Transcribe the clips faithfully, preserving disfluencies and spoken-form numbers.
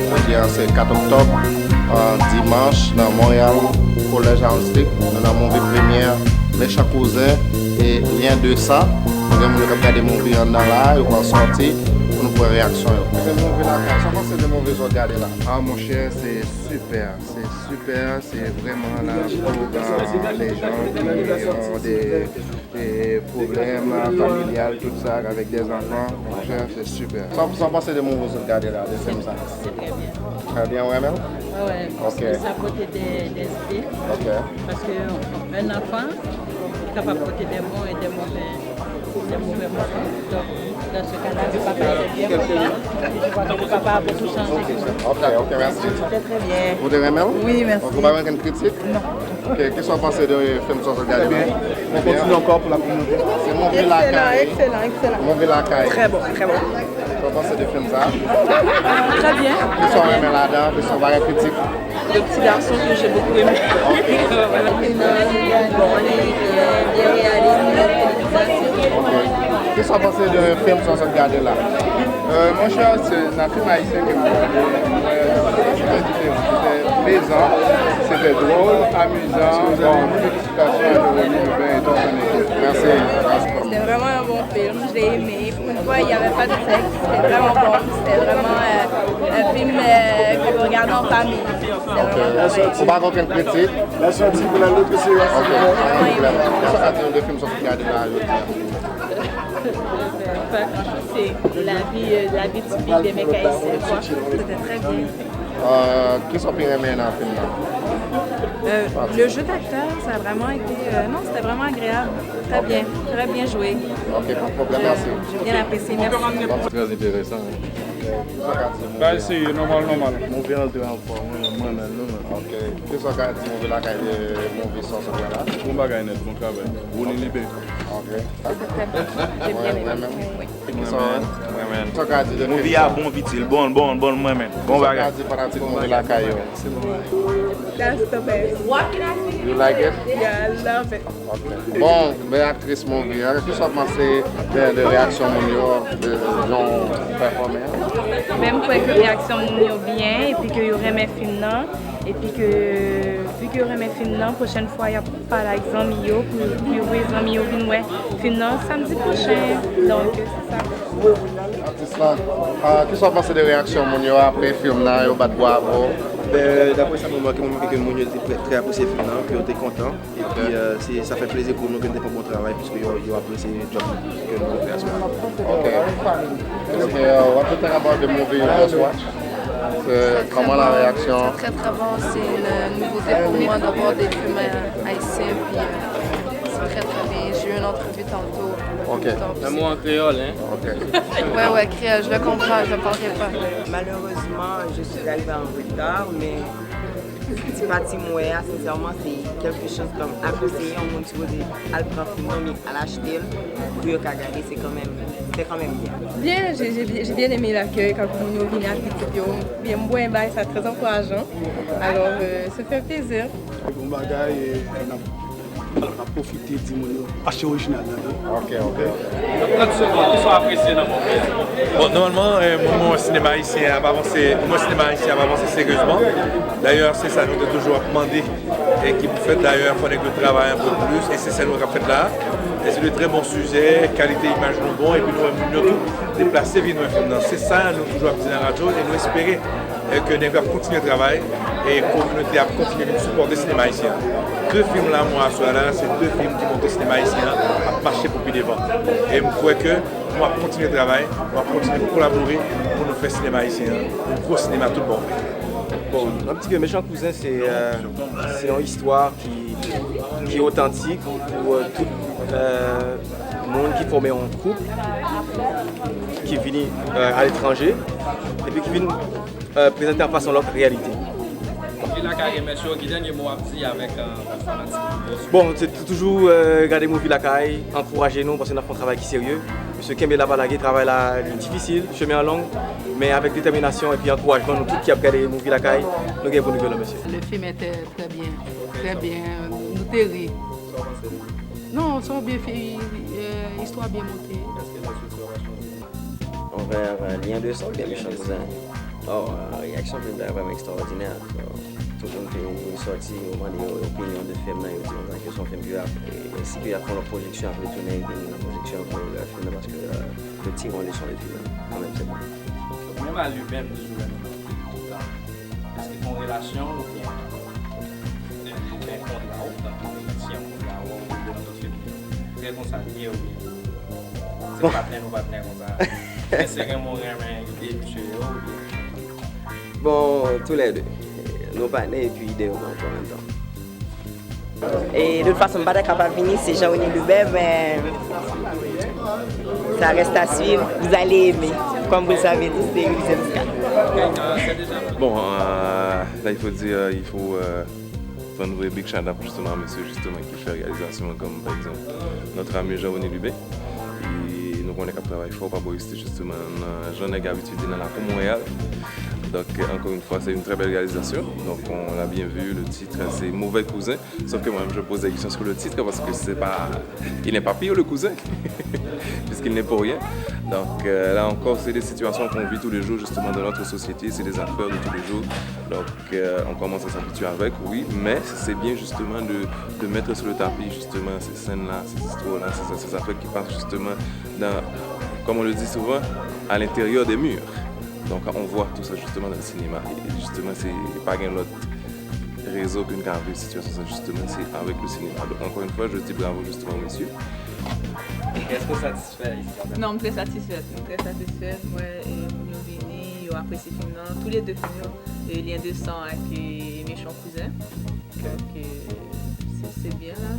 Jodi a se kat oktòb, euh, dimanch, nan Montréal, Collège Arnold Stick, nou nan movie premyè Mechan Kouzen e Lien de Sang. Nou gen moun yo k ap gade movie anndan la, yo pral sòti pou nou pran reyaksyon yo. Se movie lakay, sa w panse de movie sa w gade la? Ah, monchè, se sipè, se sipè, se vrèman la pou, euh, les gens qui ont des, des problèmes familiales, tout ça, avec des enfants, monchè, se sipè. Sa, sa w panse de movie sa w gade la, de fim sa? Se trè byen. Trè byen, w renmen l? Wi, wi, paske sa pote de, de zide. Ok. Paske yon anfan kapab pote de bon e de move, de move moman. Donk, dans ce cas-là, le papa était bien content. Et je vois que le papa a beaucoup changé. Ok, ok, mèsi. C'était très bien. Ou te renmen l? Wi, mèsi. Ou pa gen okenn kritik? Non. Ok, kisa w panse de fim sa w sot gade la? Trè byen. Bon, kontini ankò pou la kominote. Se movie lakay. Excellent, excellent, excellent. Movie lakay. Très bon, très bon. Sa w panse de fim sa? Très bien. Kisa w renmen ladan? Kisa w pa gen kritik? Le petit garçon que j'ai beaucoup aimé. Bon, li, euh, bien réalisé. Ok. Kisa w panse de fim sa w sot gade la? Euh, monchè, se nan fim ayisyen ke m gade. Euh, c'était différent. C'était plaisant, c'était drôle, amusant. Bon, félicitations à Véronique Lubin et toute son équipe. Merci. C'était vraiment un bon film, je l'ai aimé. Pour une fois, il n'y avait pas de sexe. C'était vraiment bon. C'était vraiment, euh, un film, euh, que vous regardez en famille. C'était vraiment bon. Ou pa gen okenn kritik? La sortie pour la note que c'est. Ok, pa gen pwoblèm. Kisa w ka di nou de fim sa w sot gade la jodi a? Pa gran chose, se lavi, euh, lavi tipik de nèg ayisyen, kwa. C'était très bien. Euh, kisa w pi renmen nan fim nan? Euh, le jeu d'acteur, ça a vraiment été, euh, non, c'était vraiment agréable. Très bien, très bien joué. Ok, pa gen pwoblèm, mèsi. J'ai bien apprécié, merci. Très intéressant, hein. Ba eseye, nòmal, nòmal. Movie an antre anfòm, wi, mwen menm, nou menm. Ok. Kisa w ka di movie lakay de movie sa w sot wè la? Bon bagay nèt, bon travay. Ronny Lubin. Ok. Mwen, mwen menm. Kisa w ka di de movie a? Bon, vit, bon, bon, bon, mwen menm. Bon bagay. Kisa w ka di fanatik movie lakay yo? That's the best. You like it? Yeah, I love it. Ok. Bon, bèl aktris movie an. Kisa w panse de, de reyaksyon moun yo, de jan w pèfòme an? Ben, m kwè ke reyaksyon moun yo byen, epi ke yo renmen fim nan, epi ke, vi ke yo renmen fim nan, pwochèn fwa, y ap pale ak zanmi yo, pou, pou yo voye zanmi yo vin wè fim nan samdi pwochen. Donk, se sa. Atis lan, ah, kisa w panse de reyaksyon moun yo apre fim nan, yo bat bravo? Ben, daprè sa mwen remake, mwen remake ke moun yo te trè, trè apresye fim nan, ke yo te kontan. Epi, euh, se, sa fè plezi pou nou ke n te fè yon bon travay, piske yo, yo apresye djòb ke nou fè aswè a. Ok. Est-ce que, euh, what you think about the movie you just watched? C'est comment la réaction? C'est très, très bon. C'est une nouveauté pour moi de voir des films, euh, haïtiens, puis, euh, c'est très, très bien. J'ai eu une entrevue tantôt. Ok. Donc, c'est... Un mot en créole, hein? Ok. Ouais, ouais, créole, je le comprends, je le parlerai pas. Malheureusement, je suis arrivée en retard, mais ti pati m wè a, sensèman, se kèlke chans kòm a konseye yon moun sipoze al pran fim nan, men al achte l pou yo ka gade, se kanmenm, se kanmenm byen. Bien, j'ai, j'ai bien, j'ai bien aimé l'accueil, quand moun yo vini ak pitit yo, byen, m wè bagay sa trè ankourajan. Alors, euh, ça fait plaisir. Bon bagay, e n ap, n ap pwofite di moun yo achte orijinal nan, wi. Ok, ok. Trant segonn, kisa w apresye nan movie a? Bon, nòmalman, eh, mwen, mwen wè sinema ayisyen ap avanse, mwen wè sinema ayisyen ap avanse seryezman. Dayè, se sa nou te toujou ap mande, e ki pou fèt. Dayè, fò nèg yo travay un peu plus, e se sa nou k ap fèt la. E se de trè bon sijè, kalite imaj nou bon, epi nou wè moun yo tou deplase vin wè fim nan. Se sa nou toujou ap di nan radyo, e nou espere, e ke nèg yo ap kontinye travay, e kominote ap kontinye vin sipòte sinema ayisyen an. De fim la, mwen, aswè la, se de fim ki montre sinema ayisyen an ap mache pou pi devan. E m kwè ke nou ap kontinye travay, nou ap kontinye kolabore pou nou fè sinema ayisyen an yon gwo sinema tout bon. Bon, m ap di ke Mechan Kouzen, se, euh, se yon istwa ki, ki otantik pou, euh, tout, euh, moun ki fòme yon koup, ki vini, euh, aletranje, epi ki vin, euh, prezante anfas yon lòt reyalite. Lakay, remèsye w, ki dènye mo w ap di avèk, euh, fanatik ou yo? Bon, se tou- toujou, euh, gade Movie Lakay, ankouraje nou, paske n ap fè yon travay ki serye. Mesye, kenbe la, pa lage, travay la li difisil, chemen an long, men avèk detèminasyon epi ankourajman nou tout ki ap gade Movie Lakay, nou gen pou nou vle, mesye. Le film était très bien, très bien, nou te ri. Non, son byen fi, euh, istwa byen monte. Envè, euh, Lien de Sang oubyen Mechan Kouzen? Oh, euh, reyaksyon film la vrèman ekstraòdinè. So, tout moun ki sòti, yo mande yo opinyon de film nan, yo di konsa ke se yon film ki ap, e, si ke y ap fè yon lòt pwojeksyon, ap retounen vin nan pwojeksyon pou lè film nan, paske, euh, yo tire yon leson de film nan, kanmenm, se bon. Menm a li menm, toujou wè nou nan film tout tan. Èske se yon relasyon oubyen, e, oubyen kontra w, tankou si yon kontra w, ou nan tout film? Se konsa li ye oubyen se patnè nou patnè konsa? Èske se renmen w renmen ide misye yo oubyen? Bon, toulède. Nou patnè epi ide yo bon an menm tan. E de tout fason, m pa ta kapab vini, se Jean Rony Lubin, men ça reste à suivre. Vous allez aimer. Comme vous le savez tous, c'est Wilson Scott. Bon, euh, là, il faut dire, il faut, euh, faire une vraie big shout out justement à monsieur justement qui fait réalisation comme par exemple notre ami Jean Rony Lubin. E nou konnen k ap travay fò pa bò isit justement nan jan nèg abitye di nan lakou Monreyal. Donc, euh, encore une fois, c'est une très belle réalisation. Donc, on l'a bien vu, le titre, c'est Mauvais Cousin. Sauf que moi-même, je me pose des questions sur le titre parce que c'est pas, il n'est pas pire, le cousin, puisqu'il n'est pour rien. Donc, euh, là encore, c'est des situations qu'on vit tous les jours, justement, dans notre société, c'est des affaires de tous les jours. Donc, euh, on commence à s'habituer avec, oui, mais c'est bien, justement, de, de mettre sur le tapis, justement, ces scènes-là, ces histoires-là, ces, ces affaires qui passent, justement, dans, comme on le dit souvent, à l'intérieur des murs. Donc, on voit tout ça, justement, dans le cinéma. Et, et justement, c'est pas un autre réseau que nous avons vu situation, ça, justement, c'est avec le cinéma. Donc, encore une fois, je dis bravo, justement, aux messieurs. Èske w satisfè istwa sa? Non, m trè satisfèt. M trè satisfèt. M wè, e, moun yo vini, yo apresye film nan. Tou le de film yo, e, Lien de Sang ak, e, Mechan Kouzen. Donk, e, se, se byen la.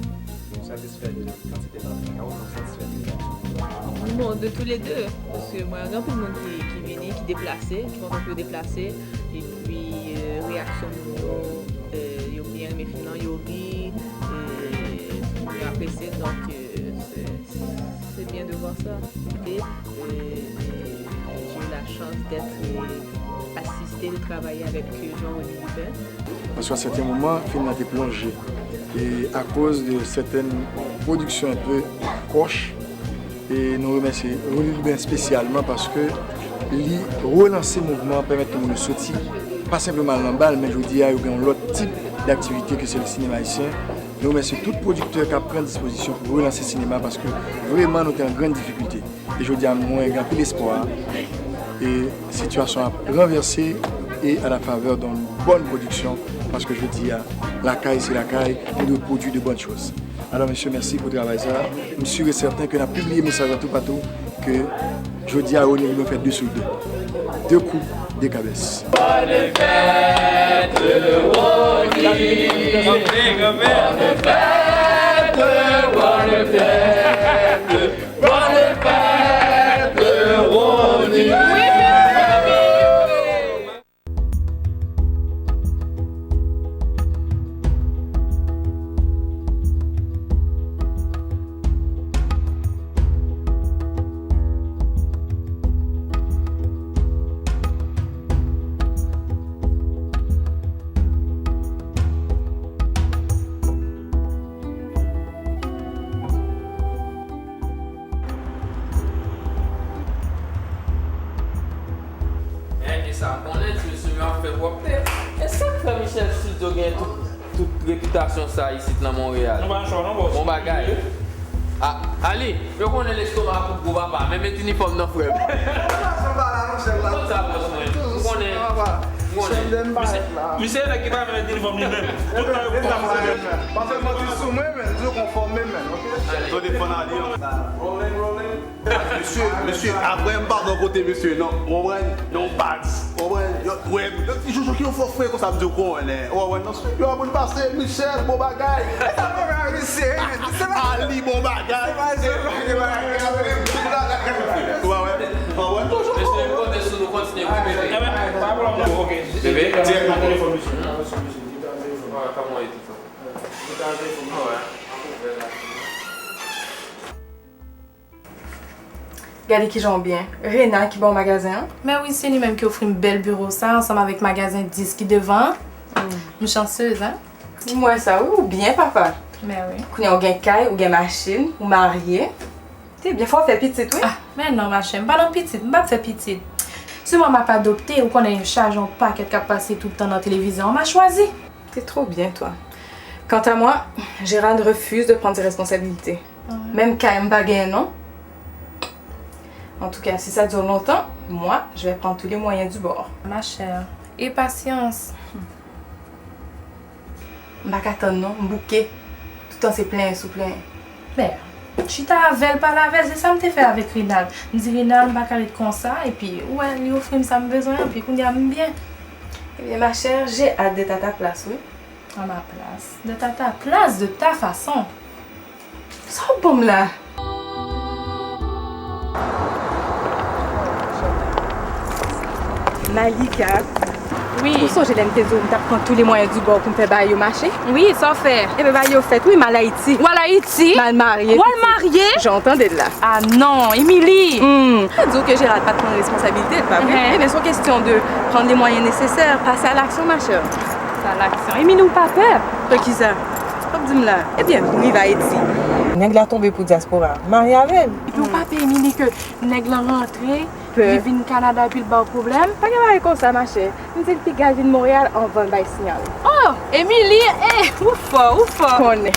Ou satisfè de kantite travay la ou satisfè de reyaksyon? Bon, de tou le de. Paske mwen, gen anpil moun ki, ki vini, ki deplase, ki kontan pou yo deplase. Epi, e, reyaksyon moun yo, e, yo byen renmen film nan, yo ri, e, yo apresye. Donk, e, se, c'est bien de voir ça. Et, euh, j'ai eu la chance d'être, euh, assistée, de travailler avec, euh, Jean-Rony Lubin. Paske a sèten moman, film nan te plonje. E akoz de sèten pwodiksyon enpe kòch, e nou remèsye Rony Lubin espesyalman paske li relanse mouvman an, pèmèt ke moun yo soti, pa senpleman al nan bal, men jodi a, yo gen yon lòt tip daktivite ke se le sinema ayisyen. Nou remèsye tout pwodiktè k ap pran dispozisyon pou relanse sinema, paske vrèman nou te an grann difikilte. E jodi a, mwen gen anpil espwa. E sitiyasyon ap ranvèse e à la faveur d'une bonne production, paske jodi a, lakay se lakay, nou dwe pwodui de bonnes choses. Alò, mesye, mèsi pou travay sa. M sûr et certain ke n ap pibliye mesaj la toupatou ke jodi a, Rony Lubin fè de sou de. De kou, de kabès. Bonne fête, Rony. Bonne fête, bonne fête, bonne fête, Rony. Nèg sa konnen ti mesye yo ap fè pwòpte. E sa k fè Michel Studio gen tout, tout repitasyon sa isit nan Monreyal? Nou pa nan chwa non, bòs. Bon bagay. A, Ali, yo konnen lestoma a pou gwo papa, men met inifòm nan frè m. Konn sa, bòs mwen. Ou konnen, ou konnen. Misye, misye nèg ki pa renmen met inifòm li menm. Tout tan yo pou kòmanse. Pase manti sou mwen, men, di yo konfòme, men, oke? Tande fann Ali an. Rolling, rolling. Mesye, mesye, apre m pa pran kote mesye, non, w konprann? Non, baz, w konprann? Yo, wè, yo ti joujou ki yon fò fre konsa, m di w konnen, w konprann? Non, yo ap pase, Michel, bon bagay. Sa bon bagay, mesye, wi, men, se pa Ali, bon bagay. Se pa jwe, se pa jwe, se pa jwe. Wè, wè, w konprann? Toujou. Mesye, m konte sou nou, kontinye, wi, bebe. Bebe, dirèkteman. Telefòn, mesye. Kòman w ye, Tito? Mwen ta antre pou mwen. Gade kijan w byen. Renal ki ba w magazen an? Mè wi, se li menm ki ofri m bèl biwo sa, ansanm avèk magazen dis ki devan an. M chansez, en? M wè sa, wi, ou byen, papa. Mè wi. Kounye a w gen kay, ou gen machin, ou marye. Se byen, fò w fè pitit, wi. Ah, men non, machè, m pa nan pitit, m p ap fè pitit. Sèlman m ap adopte, ou konnen chaj yon pakèt k ap pase tout tan nan televizyon an, m a chwazi. C'est trop bien, toi. Quant à moi, Gérald refuse de prendre ses responsabilités. Ah ouais. Menm kay m pa genyen non. En tout cas, si ça dure longtemps, moi, je vais prendre tous les moyens du bord. Ma chère, e pasyans. M pa ka tann non, m bouke. Toutan se plenyen sou plenyen. Mè, chita avè l, pale avè l, se sa m te fè avèk Rinald. M di Rinald, m pa ka ret konsa, epi, ou wè, li ofri m sa m bezwen an, epi kounye a m byen. Ebyen, ma chère, j'ai hâte d'être à ta place, wi. À ma place. D'être à ta place, de ta façon. Sa w ban m la? Malika, wi. Ou sonje lè m te di w m t ap pran tous les moyens du bord pou m fè bagay yo mache? Wi, sa w fè? Ebyen, bagay yo fèt, wi, m al Ayiti. Ou al Ayiti? M al marye. Ou al marye? Jan w tande l la. Ah non, Émilie! Hmm. Sa di w ke Gérald pa t pran responsabilite l, pa vre? Ebyen, c'est une question de prendre les moyens nécessaires, passer à l'action, ma chère. Passer à l'action. Émilie, ou pa pè? Pè kisa? Sa w ap di m la? Ebyen, m rive Ayiti. Nèg la tonbe pou dyaspora. Marye avè l. Epi w pa pè, Émilie, ke nèg lan rantre, li vin Kanada epi l ba w pwoblèm? Pa gen bagay konsa, machè. M di l piga l vin Monreyal anvan l bay siyal. Oh, Émilie, eh, ou fò, ou fò. Konnen.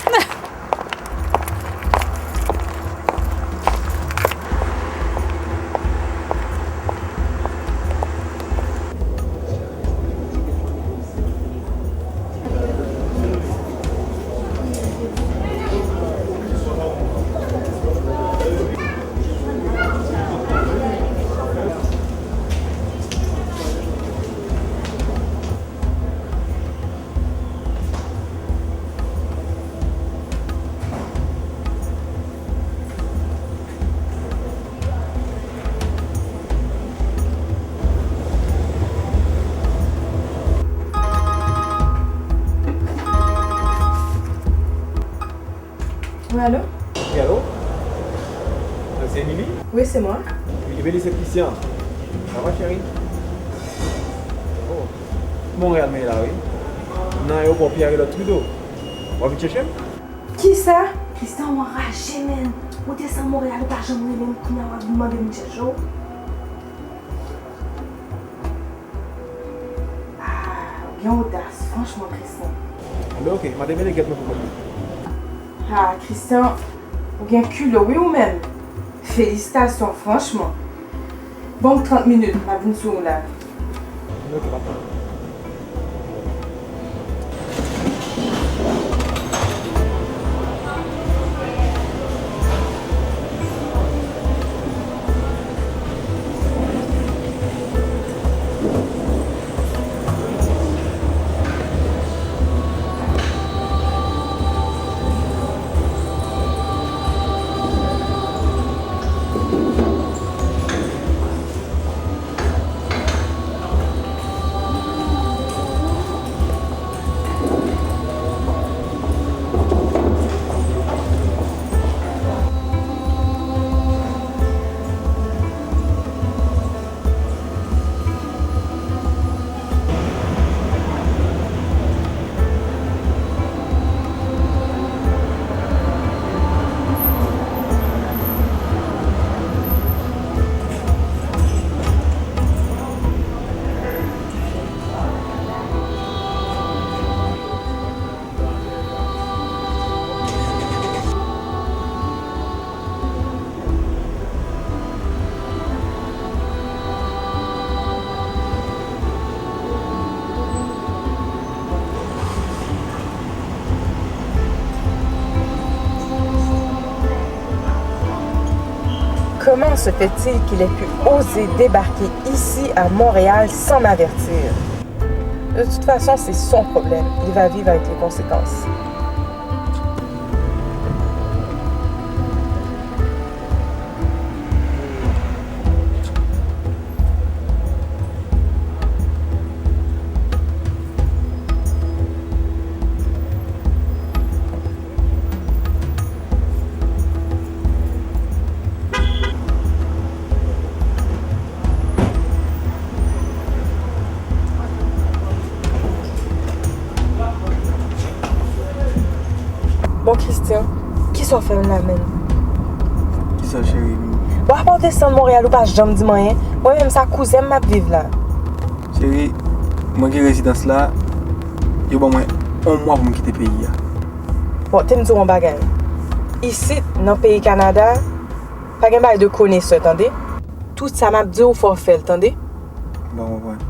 Wi, alo? Wi, alo? Se Émilie? Wi, c'est moi. Wi, Émilie, c'est Christian. Ça va, chérie? Oh. Monreyal mwen ye la, wi. Nan ayewopò Pierre Elliott Trudeau. W ap vin chèche m? Kisa? Christian, ou anraje, menn. Ou desann Monreyal, ou pa janm rele m, kounye a w ap vin mande m chèche w. Ah, ou gen odas, franchman, Christian. Anben, ok, mande mele gèt mwen pou kont mwen. Ah, Christian, ou gen kilo, wi, ou menm. Felisitasyon, franchman. Ban m trant minit, m ap vin sou ou la. Ok, pa pwoblèm. Comment se fait-il qu'il ait pu oser débarquer ici à Montréal sans m'avertir? De toute façon, c'est son problème. Il va vivre avec les conséquences. Bon, Christian, kisa w fè m la menm? Kisa, cheri? Bon, apa w desann Monreyal, ou pa janm di m anyen. Mwen menm, sa kouzen m m ap viv la. Cheri, mwen gen rezidans la, yo ban mwen yon mwa pou m kite peyi a. Bon, te m di w yon bagay. Isit, nan peyi Kanada, pa gen bagay de konesè, tande. Tout sa m ap di w, fò w fè l, tande. Bon, mwen konprann.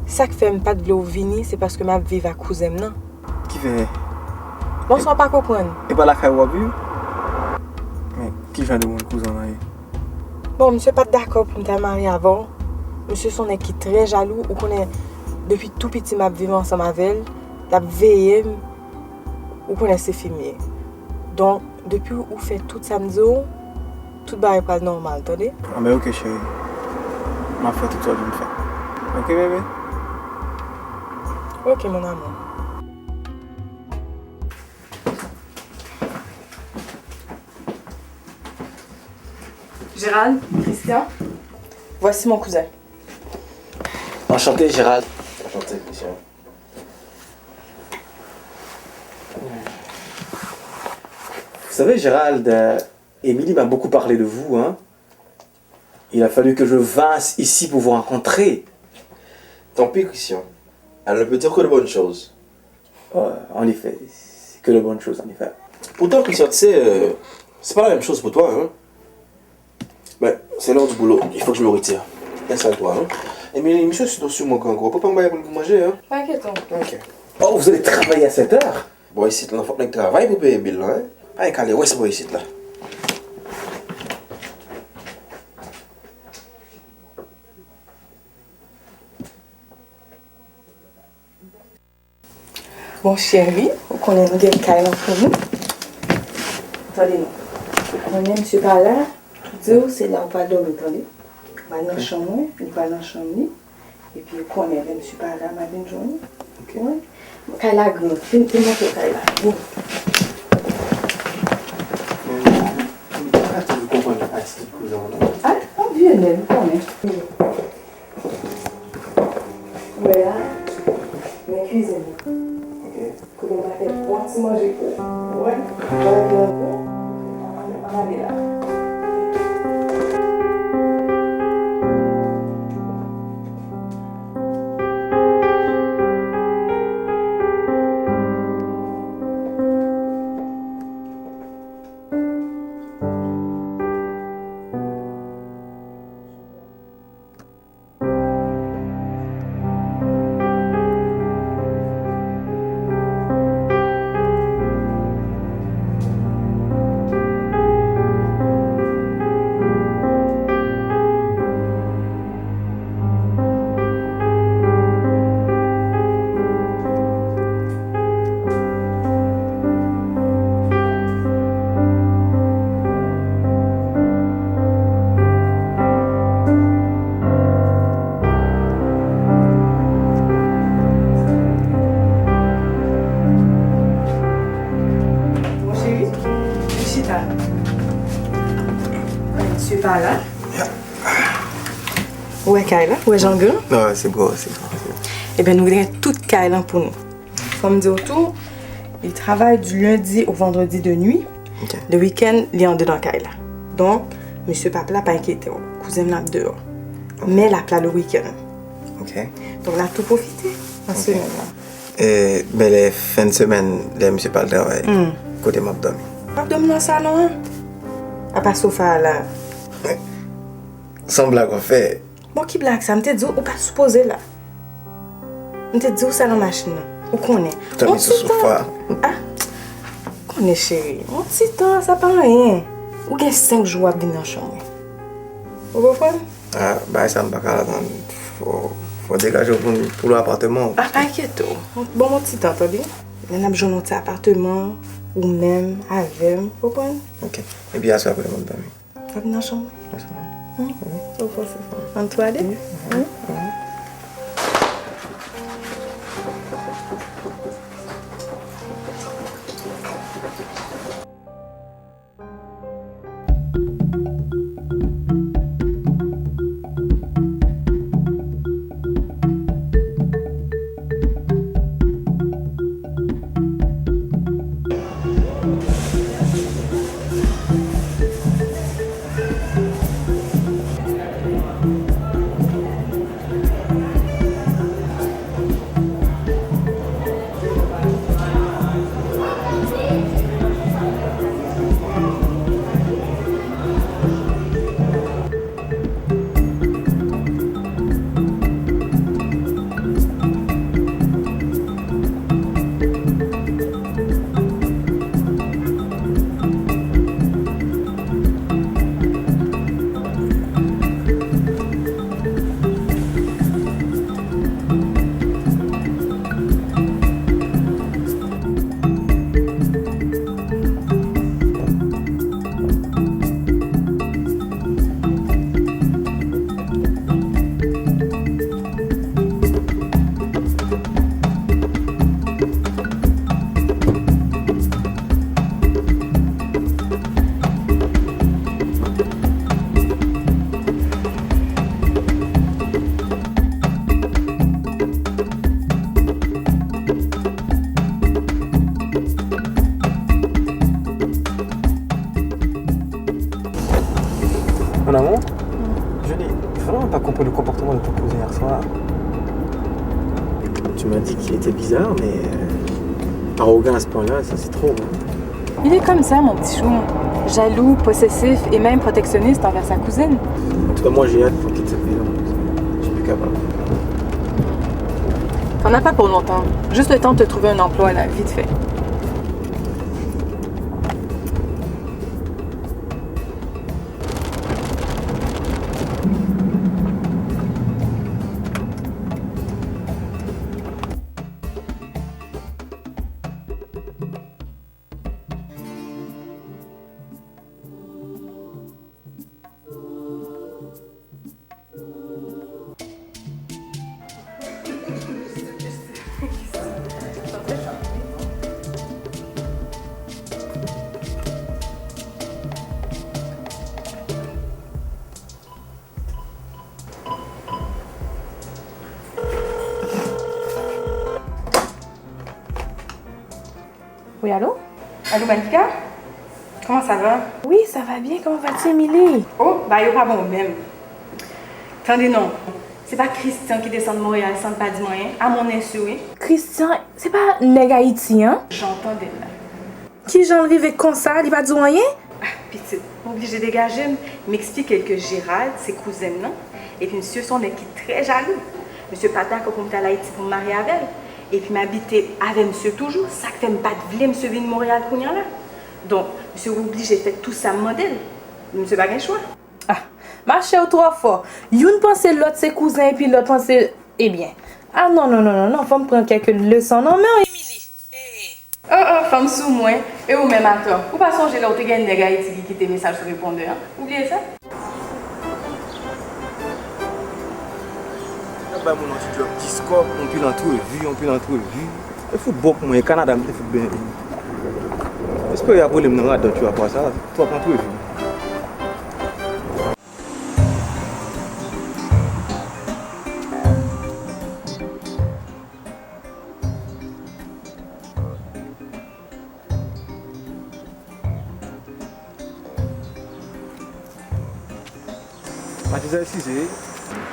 Sa k fè m pa t vle w vini, se paske m ap viv ak kouzen m nan. Ki fè? Bonswa, pa konprann. E pa lakay ou w ap viv? Men, ki jan de moun kouzen w lan ye? Bon, misye pa t dakò pou m ta marye avè w. Misye se yon nèg ki trè jalou. Ou konnen, depi tou piti, m ap viv ansanm avè l. L ap veye m. Ou konnen se fi m ye. Donk, depi ou fè tout sa m di w, tout bagay pral nòmal, tande? Anben, oke, cheri. M ap fè tout sa w di m fè. Oke, bebe? Oke, mon amour. Gérald, Christian, voici mon cousin. Enchanté, Gérald. Enchanté, Christian. Vous savez, Gérald, euh, Émilie m'a beaucoup parlé de vous, hein. Il a fallu que je vinsse ici pour vous rencontrer. Tant pis, Christian. Elle ne peut dire que de bonnes choses. Euh, en effet, c'est que de bonnes choses, en effet. Pourtant, Christian, tu sais, euh, c'est pas la même chose pour toi, hein. Ben, c'est l'heure du boulot. Il faut que je me retire. Installe-toi, hein. Émilie, monsieur, c'est dans ce moment encore. Papa, on va pour manger, hein. T'inquiète. Ok. Oh, vous allez travailler à cette heure? Bon, isit la, fòk nèg travay pou peye bil la, hein. Pa gen kale wès bò isit la. Bon, cheri, ou konnen m gen kay lan pou nou. Tande non. Ou konnen misye pa la, di w se la ou pral dòmi, tande. Ou pral nan chanm mwen, li pral nan chanm li. Epi ou konnen lè misye pa la, m ap vin jwenn ou. Ok. Wi. Kay la gran. Vin, vin montre w kay la. Vin. Men, m pa ka toujou konprann atitid kouzen w non. A, yon vye nèg, ou konnen. Ou wè la, men kizin nan. Ok. Kote m ta fè bon ti manje pou ou. Ou wè? Ou wè ki nan gou? Ann ale la. Mon cheri, vin chita. Misye pa la. Ou wè kay la? Ou wè jan l gran? Non, se gwo, se gwo, se gwo. Ebyen, nou gen tout kay lan pou nou. Fò m di w tou, li travay du lundi au vendredi de nuit. Ok. Le week-end, li andedan kay la. Donk, misye p ap la, pa enkyete w. Kouzen m nan ap deyò. Ok. Men l ap la le week-end. Ok. Donk, n ap tou pwofite nan semèn nan. E, men lè fen de semèn, lè misye pa al travay, kote m ap dòmi? M ap dòmi nan salon an. Apa sofa a la. Se yon blag w ap fè. Bon, ki blag sa? M te di w, ou pa t sipoze la. M te di w sa nan machin nan. Ou konnen. Dòmi sou sofa. Ah, ou konnen, cheri. Yon ti tan, sa pa anyen. Ou gen senk jou w ap vin nan chanm mwen. Ou konprann? Ah, bagay sa m pa ka tann. Fò, fò degaje w pou, pou lwe apatman w. Ah, pa enkyete w. Bon, yon ti tan, tande. Lè n ap jwenn yon ti apatman, ou menm, avè m, ou konprann? Ok. Epi aswè apre m ap dòmi. W ap nan chanm mwen? Nan chanm mwen. Wi. Ou panse? Ann tou ale? Wi. Wi. On m'a dit qu'il était bizarre, mais euh, arrogant à ce point-là, ça c'est trop, hein. Il est comme ça, mon petit chou. Jaloux, possessif et même protectionniste envers sa cousine. En tout cas, moi j'ai hâte qu'on quitte cette maison. Je suis plus capable. T'en as pas pour longtemps. Juste le temps de te trouver un emploi, là, vite fait. Wi, alo? Alo, Malika? Comment ça va? Oui, ça va bien. Comment vas-tu, Émilie? Oh, bagay yo pa bon menm. Tande non, se pa Christian ki desann Montréal san l pa di m anyen, à mon insu, wi. Christian, se pa nèg Ayiti an? Jan w tande l la. Kijan l rive konsa, li pa di w anyen? Ah, pitit, m oblije degaje m. M eksplike l ke Gérald se kouzen m nan, epi misye se yon nèg ki trè jalou. Misye pa dakò pou m t al Ayiti pou m marye avè l. Epi m abite avè misye toujou, sa k fè m pa t vle misye vin Monreyal kounye a la. Donk, misye oblije fè tou sa m mande l. Misye pa gen chwa. Ah, machè, ou twò fò. Youn panse lòt se kouzen epi lòt panse, ebyen. Ah non, non, non, non, non, fò m pran kèk leson nan men w, Emily. Hey. Oh, oh, fanm sou mwen. E ou menm atò? Ou pa sonje lè w te gen nèg Ayiti ki kite mesaj sou repondè an? Ou bliye sa? N ap bay moun yon ti djòb dis kòb, anpil antrevi, anpil antrevi. E fout bòk mwen, e Kanada m te fout benyen. M espere y ap rele m nan radòt yo apre sa, twòp antrevi. Patizan, eskize wi.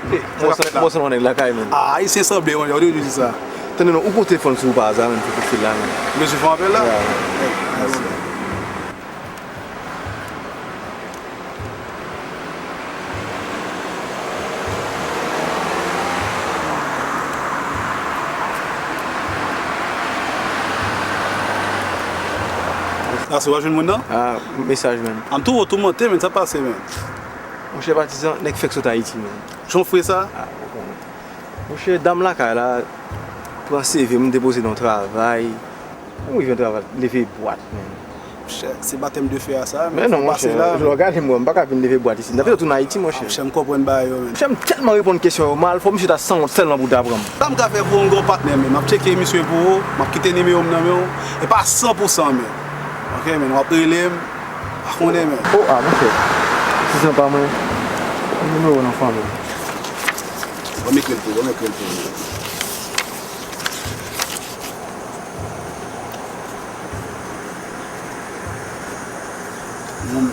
Bon san, bon san nan nèg lakay, menm. Ah, Ayisyen sanble, mwen, yo toujou di sa. Tande non, ou pote fòn sou ou pa aza, menm, pou kout fil la, menm. Bezwen fè yon apèl la? Ya, ya. Mèsi. Ase w a jwenn moun nan? Ah, mesaj, menm. An tou wo toumante, menm, sa pase, menm. Monchè Patizan, nèg fèk sot Ayiti, menm. Jan w fre sa? Ah, ou konnen. Monchè, dam lakay la, pran C V m, depoze nan yon travay. Mwen rive nan travay, leve bwat, menm. Monchè, se batèm de fè a sa, men non, monchè, lè w gade m, m pa ka vin leve bwat isit. N ap tounen Ayiti, monchè. Monchè, m konprann bagay yo, men. Monchè, m tèlman reponn kesyon yo mal, fò misye ta sanwont sèlman pou ta pran m. Sa m ka fè pou ou, m gen yon patnè, men m ap tcheke misye pou ou, m ap kite nimewo m nan men w. E pa san pou san, men. Ok, men w ap rele m, pa konnen, men. Oh, ah, monchè. Patizan pa mwen. Nimewo nan fanmi m. Ban m ekri l pou ou, ban m ekri l pou ou. Non,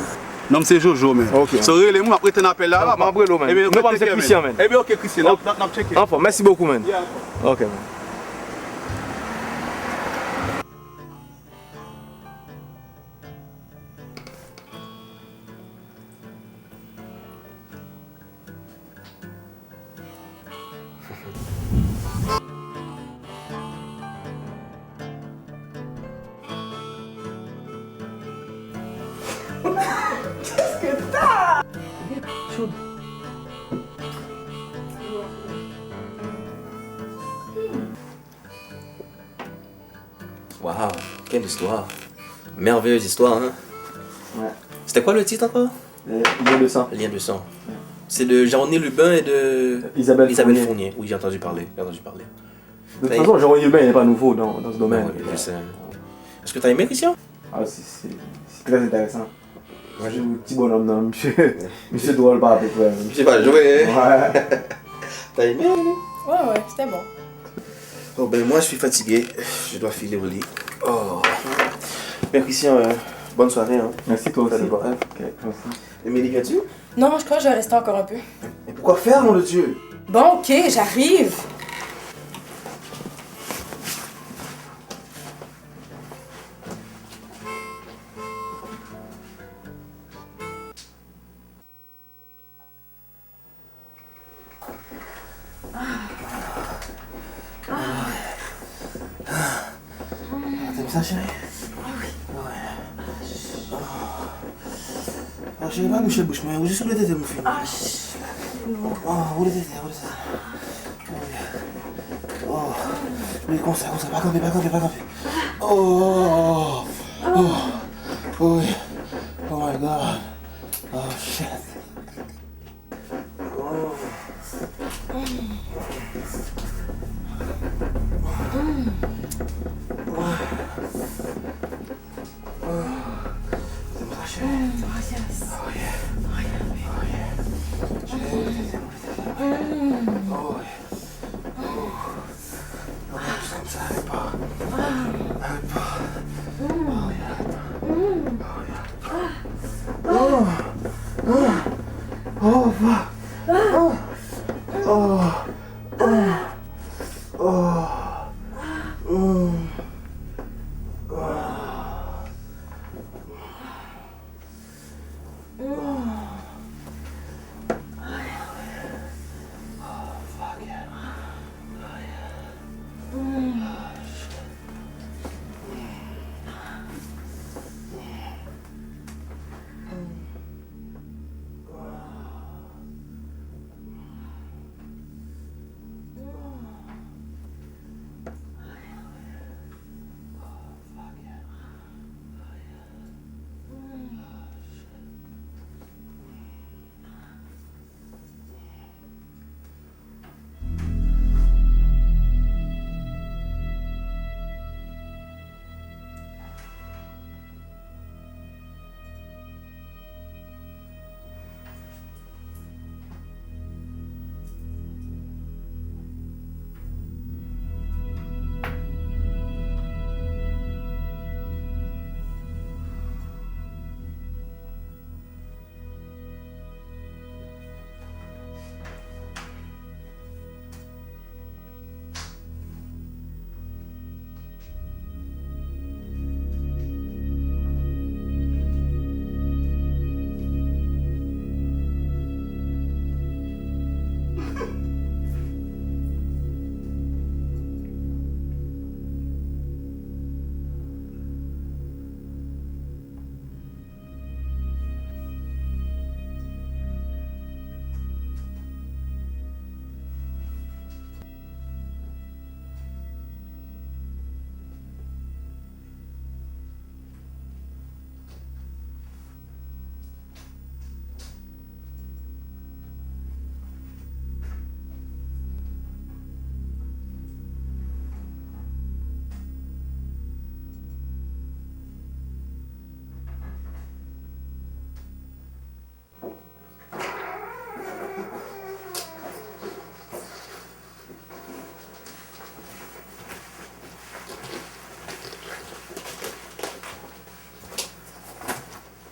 non, m se Jojo, men. Ok. So, rele m, m ap retenn apèl la. M ap rele w, men. Non pa m se Christian, men. Ebyen, ok, Christian, n ap, n ap, n ap tcheke. Anfòm, mèsi bokou, men. Yeah, anfòm. Ok, men. Qu'est-ce que t'as? Waouh, quelle histoire! Merveilleuse histoire, hein? Ouais. C'était quoi le titre encore? Euh, Lien de sang. Lien de sang. Ouais. C'est de Jean-René Lubin et de Isabelle Fournier. Fournier. Oui, j'ai entendu parler, j'ai entendu parler. De toute façon, Jean-René Lubin n'est pas nouveau dans, dans ce domaine. Ouais, je sais. Est-ce que t'as aimé, Christian? Ah, c'est, c'est, c'est très intéressant. Sou ti bònòm nan, misye, misye dwòl pa pèt, frè. Misye pa jwe, hein? Ouais. T'as aimé, hein? Ouais, ouais, c'était bon. Oh, ben, moi, je suis fatigué. Je dois filer au lit. Oh. Ben, Christian, euh, bonne soirée, hein. Merci, toi aussi. Fais de beaux rêves. Ok, merci. Émilie, viens-tu? Non, je crois que je vais rester encore un peu. Et pourquoi faire, nom de Dieu? Bon, ok, j'arrive. Tèt sa, cheri. Wi. Oh, cheri, pa bouche bouch mwen, ou jis ouvri tete m fini. Oh, ouvri tete, ouvri tete. Oh, men konsa, konsa, pa kanpe, pa kanpe, pa kanpe. Oh, oh, oh, oh my God. Oh, shit. Oh. Oh, yes. Oh, yeah. Oh, yeah. Oh, yeah. Oh, yeah. Oh, yeah. Arrête pas. Arrête pas. Oh, yeah. Oh, yeah. Oh, oh, oh, fuck. Oh, oh, oh, oh. Mm. Oh.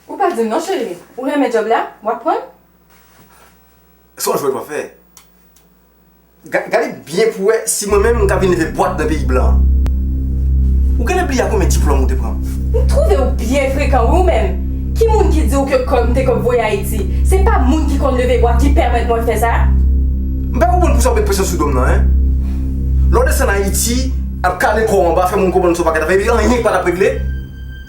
Ou pa di m non, cheri. Ou renmen djòb la? W ap pran l? Se yon jwèt w ap fè. Ga- Gade byen pou wè si mwen menm m ka vin leve bwat nan peyi blan. Ou genlè bliye a konbyen diplòm ou te pran? M twouve w byen frekan, wi, ou menm. Ki moun ki di w ke kò m te kòb voye Ayiti? Se pa moun ki konn leve bwat ki pèmèt mwen fè sa. M pa konprann pou sa w met presyon sou do m nan, en. Lè w desann Ayiti, ap kale kò w anba, fè moun konprann se yon pakèt afè, epi anyen pa t ap regle.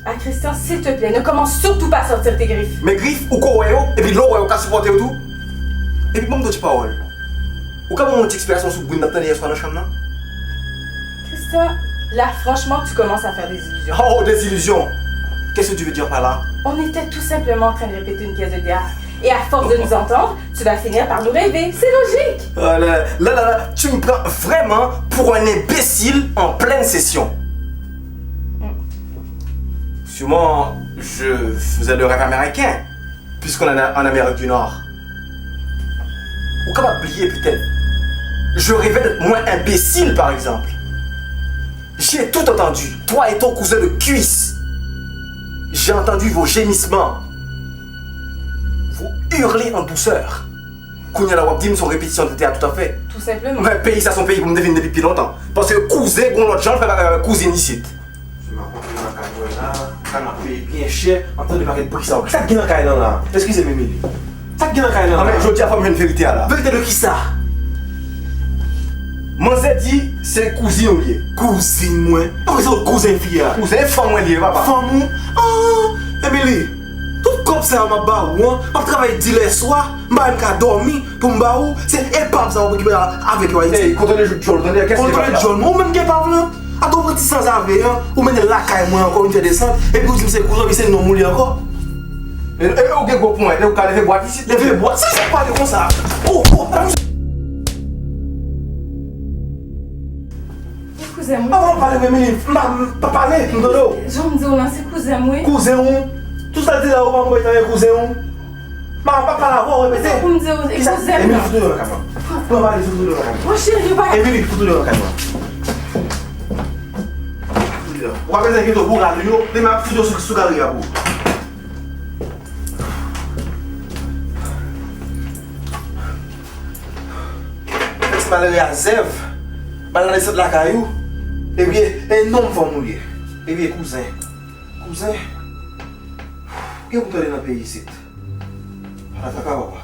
Ah, Christian, s'il te plaît, ne commence surtout pas à sortir tes griffes. Men grif, ou ko wè yo, epi lè w wè yo, ou ka sipòte yo tou. Epi ban m yon ti pawòl. Ou ka ban m yon ti eksplikasyon sou bri n t ap tande yèswa nan chanm nan? Christian, là, franchement, tu commences à faire des illusions. Oh, des illusions! Qu'est-ce que tu veux dire par là? On était tout simplement en train de répéter une pièce de théâtre. Et à force de nous entendre, tu vas finir par nous rêver. C'est logique. Oh là là, là, là, là, tu me prends vraiment pour un imbécile en pleine session. Sûrement, je faisais le rêve américain, puisqu'on est en Amérique du Nord. Ou kapab bliye petèt. Je rêvais d'être moins imbécile, par exemple. J'ai tout entendu, toi et ton cousin de cuisse. J'ai entendu vos gémissements, vos hurler en douceur. Kounye a la w ap di m se yon repetisyon de teyat tout à fait. Tou senpleman. Men peyi sa se yon peyi pou m te vin depi pi lontan. Paske kouzen gon lòt jan l fè bagay avèk kouzin isit. Sou m ap konprann nan kay mwen la, kay m ap peye byen chè, antan de pakèt bri sa yo. Sa k gen nan kay lan la? Eskize m, Emily. Sa k gen nan kay lan la? Anben, jodi a fò m jwenn verite a la. Verite de kisa? Manzè di se kouzin ou li ye. Kouzin mwen? Kòman se yon kouzen fi a? Kouzen fanm mwen li ye, papa. Fanm ou? Ah, Emily, tout kòb sa yo m ap ba ou an, m ap travay di lèswa, m pa menm ka dòmi pou m ba ou, se epav sa w okipe avèk yo Ayiti. Ey, kontwole djòl, tande, kès epav la? Kontwole djòl, mwen, ou menm ki epav lan? Atò, ou pran ti sanzave an, ou mennen l lakay mwen ankò, vin fè desant, epi ou di m se kouzen, epi se nonm ou li ankò. E, e, ou gen gwo ponyèt, e ou ka leve bwat isit? Leve bwat? Sa, sa pale konsa? Oh, oh, pa Kouzen mwen. Avan w pale, Emily, m pa, m pa pale, m tande w. Jan m di w lan, se kouzen mwen. Kouzen w? Tout sa l di la, ou pa konprann e kouzen w? Ma, pa pale avè w, repete. Sa pou m di w, e kouzen m nan. Emily, fout ou deyò nan kay mwen. Pran valiz ou, fout ou deyò nan kay mwen. Mwen cheri, yo pa. Emily, fout ou deyò nan kay mwen. Fout ou deyò. Ou pa bezwen enkyete w pou rale yo, demen ap fout yo sou, sou gari a pou ou. Ti malere a zèv, m al nan desant lakay ou, epi e nonm fanm ou li ye. Epi kouzen. Kouzen. Gen pou tande nan peyi isit. Ala kaka papa.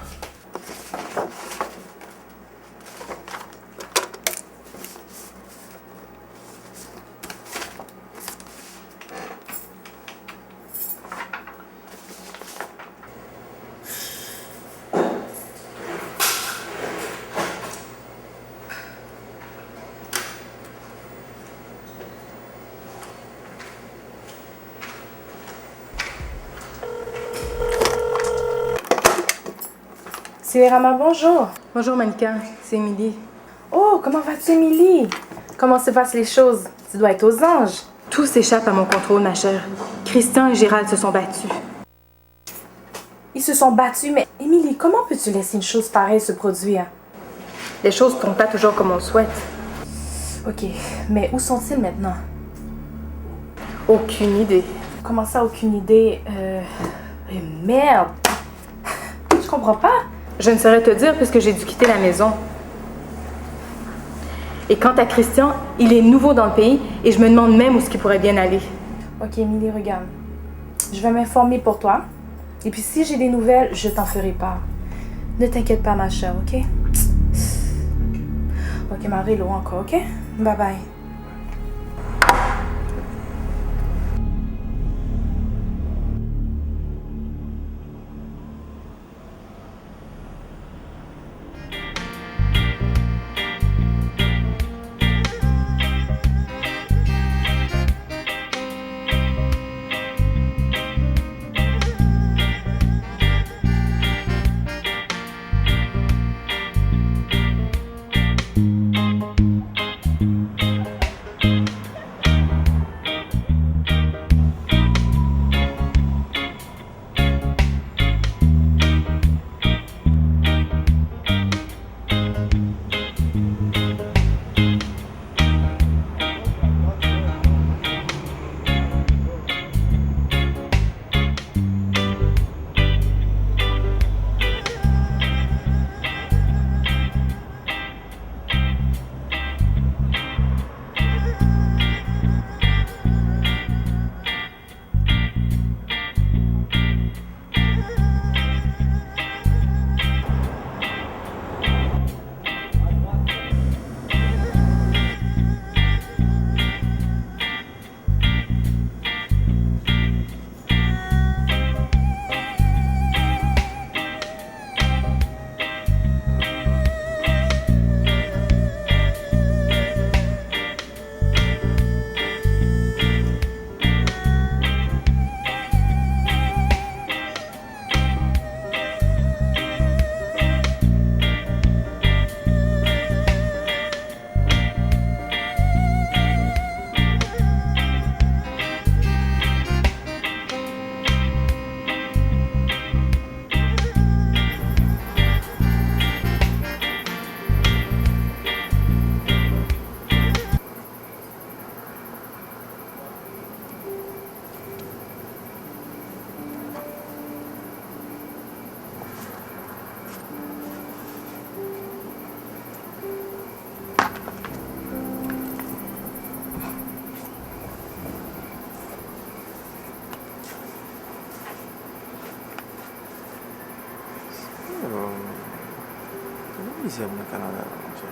Silérama, bonjour. Bonjour, mannequin. C'est Émilie. Oh, comment vas-tu, Émilie? Comment se passent les choses? Tu dois être aux anges. Tout s'échappe à mon contrôle, ma chère. Christian et Gérald se sont battus. Ils se sont battus, mais Émilie, comment peux-tu laisser une chose pareille se produire? Les choses tournent pas toujours comme on le souhaite. Ok, mais où sont-ils maintenant? Aucune idée. Comment ça, aucune idée? Euh... eh, merde! Je comprends pas. Je ne saurais te dire puisque j'ai dû quitter la maison. Et quant à Christian, il est nouveau dans le pays et je me demande même où ce qui pourrait bien aller. Ok, Émilie, regarde. Je vais m'informer pour toi. Et puis si j'ai des nouvelles, je t'en ferai part. Ne t'inquiète pas, ma chère, ok? Ok, m a rele w ankò, ok? Bye bye. Oh, tande mizè moun nan Kanada la, monchè.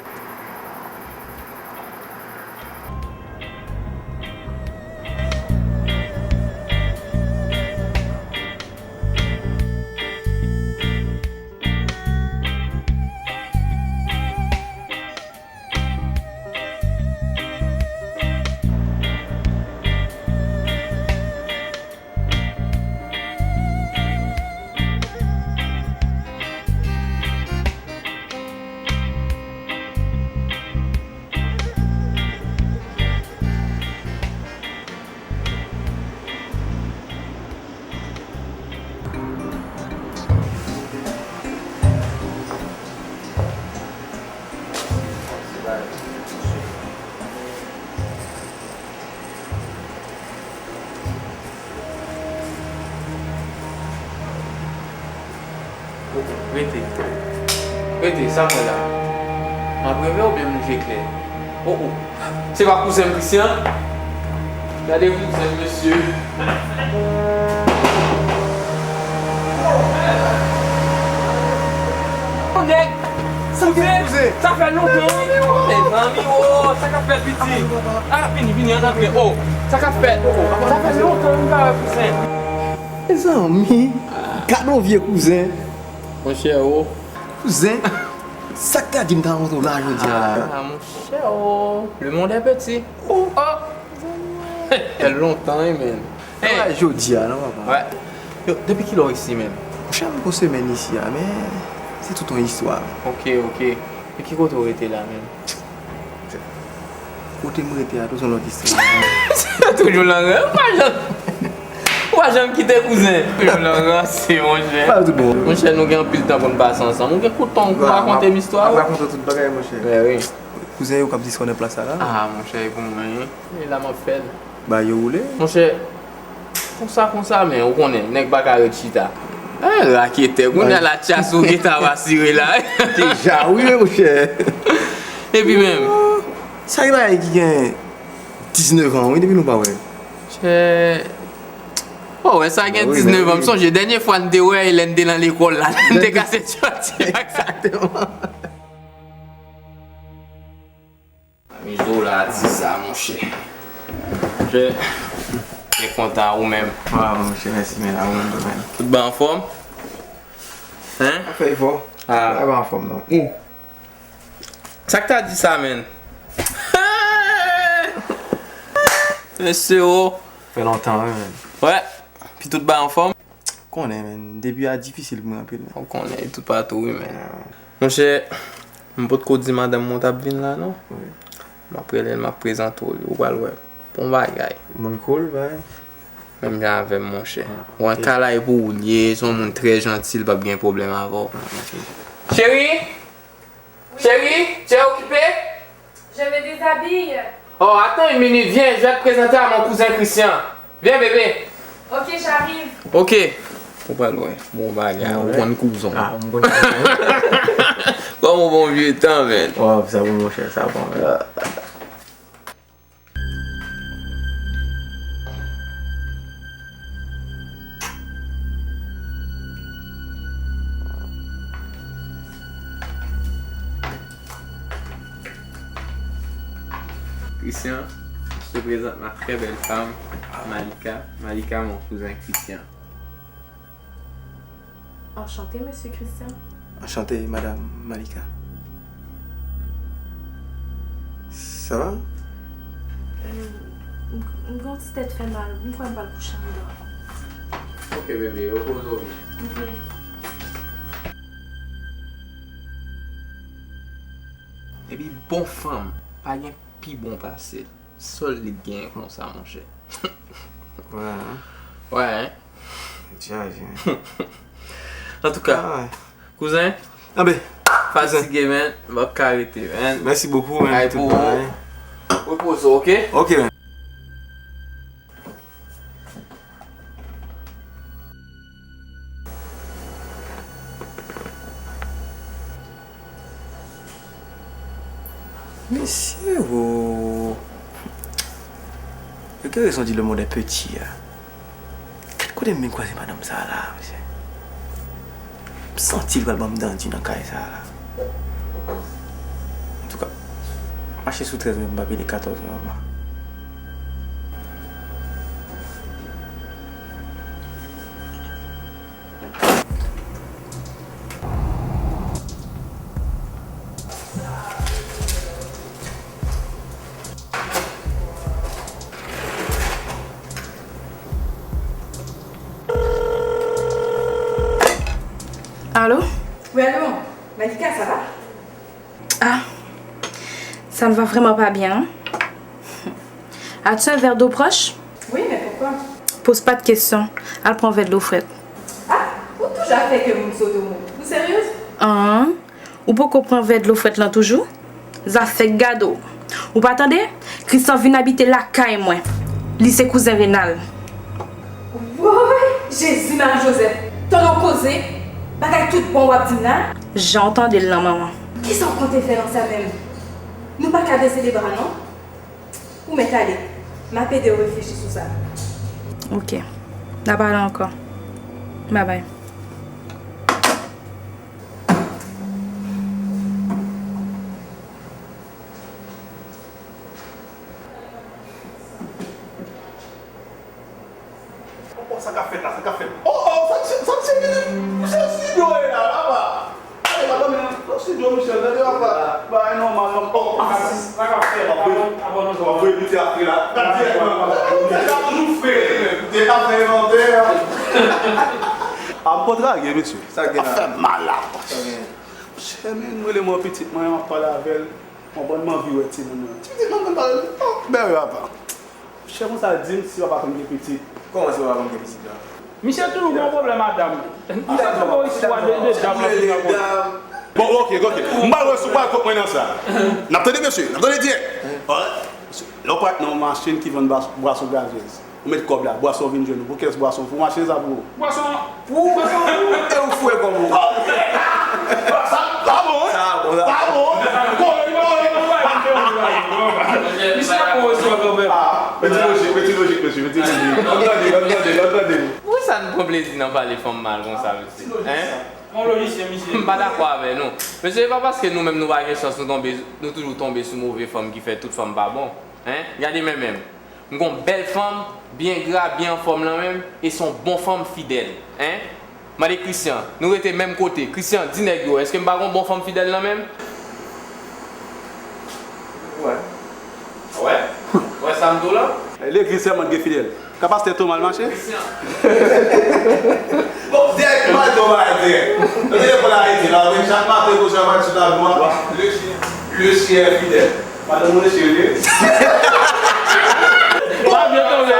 Rete. Rete, sa mwen la. M ap reve oubyen m je klè? Oh, oh. Se pa kouzen m Christian? Gade kouzen m, mesye. Nèg, sa fè, sa fè lontan, wi. Mezanmi, oh, sa k ap fèt, piti? Ah, vini, vini, ann antre. Oh, sa k ap fèt? Sa fè lontan, wi, m pa wè kouzen. Mezanmi, gade yon vye kouzen. Monchè, oh. Kouzen, sa k ta di m ta rankontre w la jodi a la? Ah, monchè, oh, le monde est petit. Oh, oh. Fè lontan, wi, men. Hey. Travay jodi a, non, papa? Wè. Yo, depi kilè w isi, men? Monchè, m gon semèn isi a, men se tout yon istwa. Ok, ok. E ki kote w rete la, men? Kote m rete a tou se yon lòt istwa. Toujou nan ran, ou pa janm, ou pa janm kite kouzen. Toujou nan ranse, monchè. Pa tout bon. Monchè, nou gen anpil tan pou n pase ansanm. Ou gen kout tan pou rakonte m istwa ou. M ap rakonte tout bagay, monchè. Wè, wi. Kouzen yo k ap diskònè plas sa la. Ah, monchè, e pou mwen, wi. E la m ap fè l. Ba yo woule. Monchè, konsa, konsa, men ou konnen, nèg pa ka ret chita. Ah, raketè, kounye a la chas ou gentan ap asire la. Deja, wi, monchè. Epi menm. Sa gen bagay ki gen diznèf an, wi, depi nou pa wè. Monchè. Oh, wè, sa gen diznèf an. M sonje, dènye fwa n te wè, lè n te nan lekòl la, n te kase tchòti ak sa. Egzakteman. Mizo la di sa, monchè. Monchè, byen kontan, ou menm? Wa, monchè, mèsi, men, a ou menm tou, men. Tout bagay anfòm? Hein? Ap fè efò. Ah. Bagay pa anfòm, non. Ou? Sa k ta di sa, men? Mesye, oh. Fè lontan, wi, men. Wè. Pi tout bagay anfòm? Konnen, men, debi a difisil pou mwen anpil, men. Ou konnen, li toupatou, wi, men. Monchè, m potko di madanm mwen w t ap vin la, non. Wi. M ap rele l, m ap prezante w li, ou pral wè. Bon bagay. Moun cool, bay. Menm jan avè m, monchè. Ah, ok. Ou an kalay pou ou l ye, se yon moun trè janti, l p ap gen pwoblèm avè w. Ah, ok. Cheri! Cheri, tu es occupée? Je me déshabille. Oh, attends une minute, viens, je vais te présenter à mon cousin Christian. Viens, bébé. Ok, j'arrive. Ok. Ou pral wè. Bon bagay, ou konn kouzon. Ah, m konn kouzon. Kòm yon bon vye tan, men. Waw, sa bon, monchè, sa bon, men. Christian, je te présente ma très belle femme, Malika. Malika, mon cousin Christian. Enchanté, monsieur Christian. Enchanté, madame Malika. Ça va? Euh, m, m gen yon ti tèt fè mal. M kwè m pral kouche anndan. Ok, bebe, repoze w byen. Ok. Epi bon fanm, pa gen pi bon pase l. Sòl li t genyen konsa, monchè. Wè, hein? Wè, hein? Chaje, hein? Antouka, ah, wè. Kouzen, anben, fatige, men, m p ap ka rete, men. Mèsi bokou, men, pou tout bagay. Repoze w, ok? Ok, men. Mesye, wo. Yo gen rezon di le monde est petit a. Gad kote m vin kwaze madanm sa a la, mesye. M santi l pral ban m dan di nan kay sa a la. Antouka, mache sou trèz mwen pou m pa pede katòz mwen anba. Alo? Wi, alo. Malika, ça va? Ah, ça ne va vraiment pas bien, non? As-tu un verre d'eau proche? Oui, mais pourquoi? Poze pa de kesyon. Al pran vè dlo frèt. Ah, ou toujou ap fè kè moun sote w menm. Ou seryeuz? An, ou poko pran vè dlo frèt lan toujou? Zafè gade w. Ou pa tande? Christian vin abite lakay mwen. Li se kouzen Renal. Woy! Jezi Mari Jozèf! Tande yon koze! Bagay tout bon w ap di m la? Jan w tande l lan, manman. Kisa w konte fè nan sa menm? Nou pa ka bese lebra non. Ou mèt ale. M ap ede w reflechi sou sa. Ok. N a pale ankò. Babay. Bon, sa k ap fèt la, sa k ap fèt? Oh, oh, sa, sa, sa, se vini. Se studio e la, papa. Gade, madanm, nan studio, Michel, gade, papa. Bagay nòmal, non. Oh, ah, sa k ap fèt? Apre, apre, nou jwe. Apre, nou te apre la. Gade, dirèkteman. Misye ka toujou fre, li menm. Misye ka fè envantè. A, m kontrarye, mesye. Sa k gen la? Ap fè mal la. Sa k gen? Monchè, men, m rele mwen pitit mwen, m ap pale avè l. Mwen konn m anvi wè timoun nan. Ti pitit mwen konn pale. Oh, bèl papa. Chè konsa di m si papa konn gen pitit. Kòman si papa konn gen pitit la? Misye toujou gen yon pwoblèm a dam. Misye toujou gen yon istwa de, de dam nan. Bon, ok, ok. M pral wè si w pral kont mwen nan sa. N ap tande mesye, n ap tande dirèk. Alright. Lè w pral nan yon machin ki vann bwa-, bwason gazez. Ou met kòb la, bwason vin jwenn ou. Pou kiyès bwason? Pou machin sa pou ou? Bwason pou ou? Bwason pou ou? E ou fou e kòb ou? Sa, sa bon, wi. Sa bon, sa. Sa bon. Bon, li pa, li pa, li pa, li pa. Misye ap pran reswa kanmenm. Ah, mete lojik, mete lojik, mesye, mete lojik. Ann tande, ann tande, ann tande. Poukisa nou pran plezi nan pale fanm mal konsa, mesye? Hein? Yon lojisyen, misye. M pa dakò avè nou. Mesye, e pa paske nou menm nou pa gen chans, nou tonbe, nou toujou tonbe sou move fanm ki fè tout fanm pa bon. Hein? Gade men menm. M gon bèl fanm, byen gra, byen anfòm lan menm, e se yon bon fanm fidèl. Hein? Mande Christian, nou rete menm kote. Christian, di nèg yo, èske m pa gon bon fanm fidèl lan menm? Wè. Wè? Wè sa m di w lan? Legliz sèlman t gen fidèl. Ka pastè Thomas al mache? Christian. Bon, dirèkteman, Thomas al dirèk. Nou te lekòl Ayiti, la, men chak maten, kochon ap sot nan bwa. Le chien, le chien est fidèle. Madanm mwen serye. Pa gen tablo.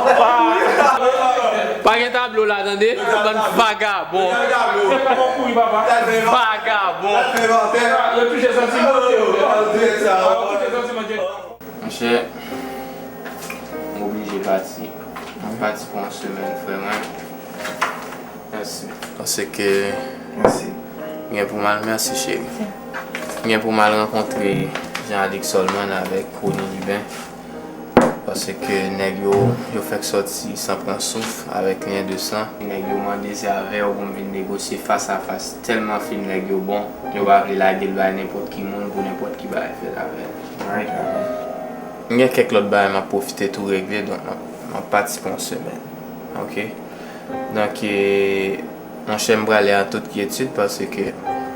Pa, pa gen tablo la, tande? Bann vagabon. Vagabon. Yo touche santiman. Yo touche santiman. Monchè, m oblije pati. M ap pati pou yon semèn, frè mwen. Mèsi. Paske Mèsi. M gen pou m al, mèsi, cheri. M gen pou m al rankontre Jean Alix Solman avèk Rony Lubin. Paske nèg yo, yo fèk sòti san pran souf avèk lyen de san. Nèg yo mande se avè yo pou m vin negosye fas a fas. Tèlman fim nèg yo bon, yo pa vle lage l bay nenpòt ki moun pou nenpòt ki bagay fèt avè l. Right, ok. M gen kèk lòt bagay m ap pwofite tou regle, donk m ap, m ap pati pou yon semèn. Ok? Donk, e, monchè, m prale an tout kyetid paske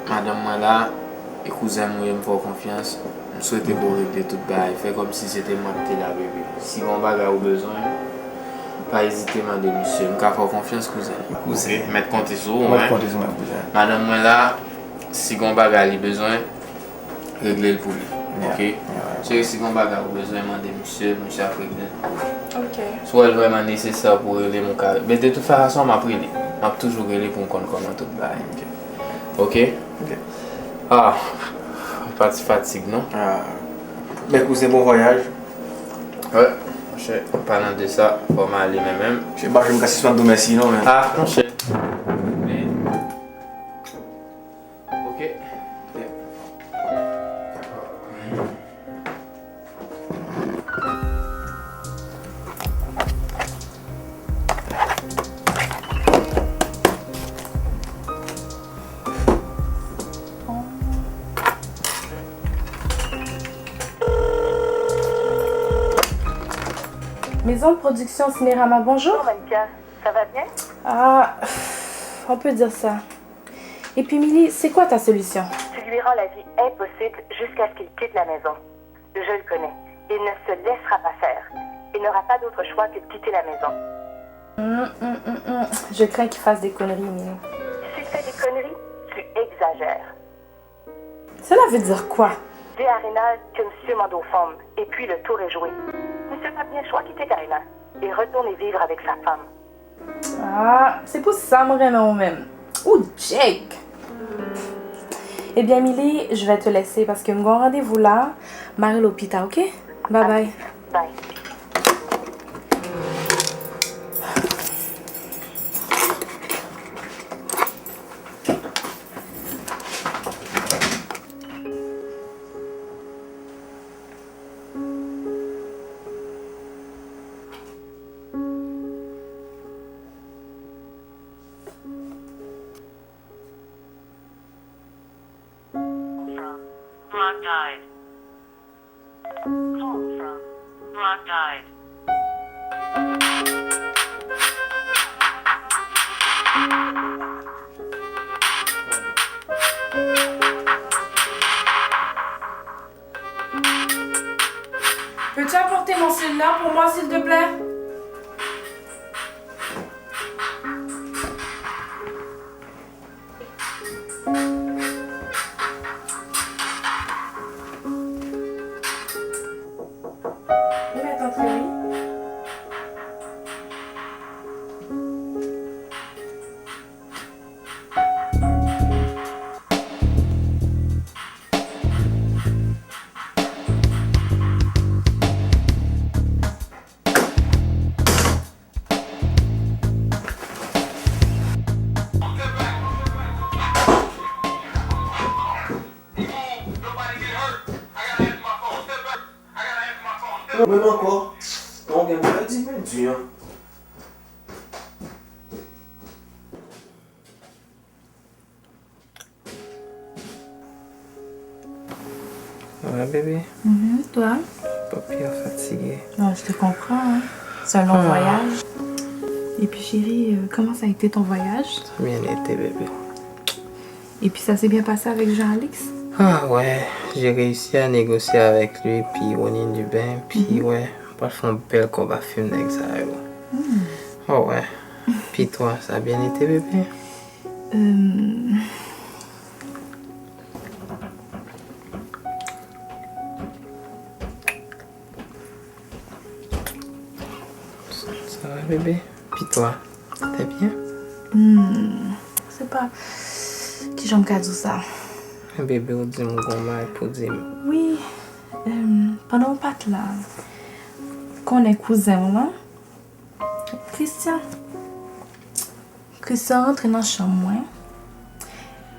madanm mwen la, e kouzen m ou ye, m fè w konfyans. M swete pou w regle tout bagay. Fè kòmsi se te mwen k te la, bebe. Si gon bagay ou bezwen, pa ezite mande misye. M ka fè w konfyans, kouzen. Kouzen. Ok. Mèt konte sou ou, hein. Mèt konte sou mwen, kouzen. Madanm mwen la, si gon bagay li bezwen, regle l pou li. Yeah, ok? Yeah, yeah. Cheri, si gon bagay ou bezwen, mande misye, misye ap regle l pou ou. Ok. Si w wè l vrèman nesesè pou w rele m, ou ka. Men de tout fason, m ap rele. M ap toujou rele pou m konn kòman tout bagay. Ok. Ok? Ok. Ah, pa ti fatig, non? Ah. Men kouzen, bon vwayaj. Wè, monchè, an palan de sa, fò m ale men menm. Monchè, m pa janm ka sispann di w mèsi, non, men. Ah, monchè. Men, ok. Maison de production Cinérama, bonjour. Bonjour Monica, ça va bien? Ah, on peut dire ça. Et puis Milly, c'est quoi ta solution? Tu lui rends la vie impossible jusqu'à ce qu'il quitte la maison. Je le connais. Il ne se laissera pas faire. Il n'aura pas d'autre choix que de quitter la maison. Hum, hum, hum, hum. Je crains qu'il fasse des conneries, Milly. S'il fait des conneries, tu exagères. Cela veut dire quoi? Di a Reynald ke misye mande w fanm, epi le tour est joué. Misye p ap gen chwa kite kay la e retounen viv avèk sa fanm. Ah, se pou sa m renmen w menm. Ou djèg! Ebyen, Milly, je vais te laisser paske m gen yon randevou la. M a rele w pita, ok? Bye bye. Bye. died. Peux-tu apporter mon cellulaire pour moi, s'il te plaît? Ou mèt antre, wi. Menm ankò, tan gen pou pèdi men di an. Ça va, bébé? Mhm, toi? Papi a fatige. Non, je te comprends, hein. C'est un long voyage. Et puis, chérie, euh, comment ça a été ton voyage? Ça a bien été, bébé. Et puis, ça s'est bien passé avec Jean-Alix? Ah ouais, j'ai réussi à négocier avec lui, puis on est du bien, puis ouais, on va faire un bel combat film avec ça, yo. Oh ouais. Puis toi, ça a bien été, bébé? Euh, Ça va, bébé? Puis toi, t'es bien? Hmm, se pa, kijan m ka di w sa? Bébé, ou di m ou gon bagay pou di m. Wi, euh, pandan w pa t la, konnen kouzen w lan, Christian. Christian rantre nan chanm mwen.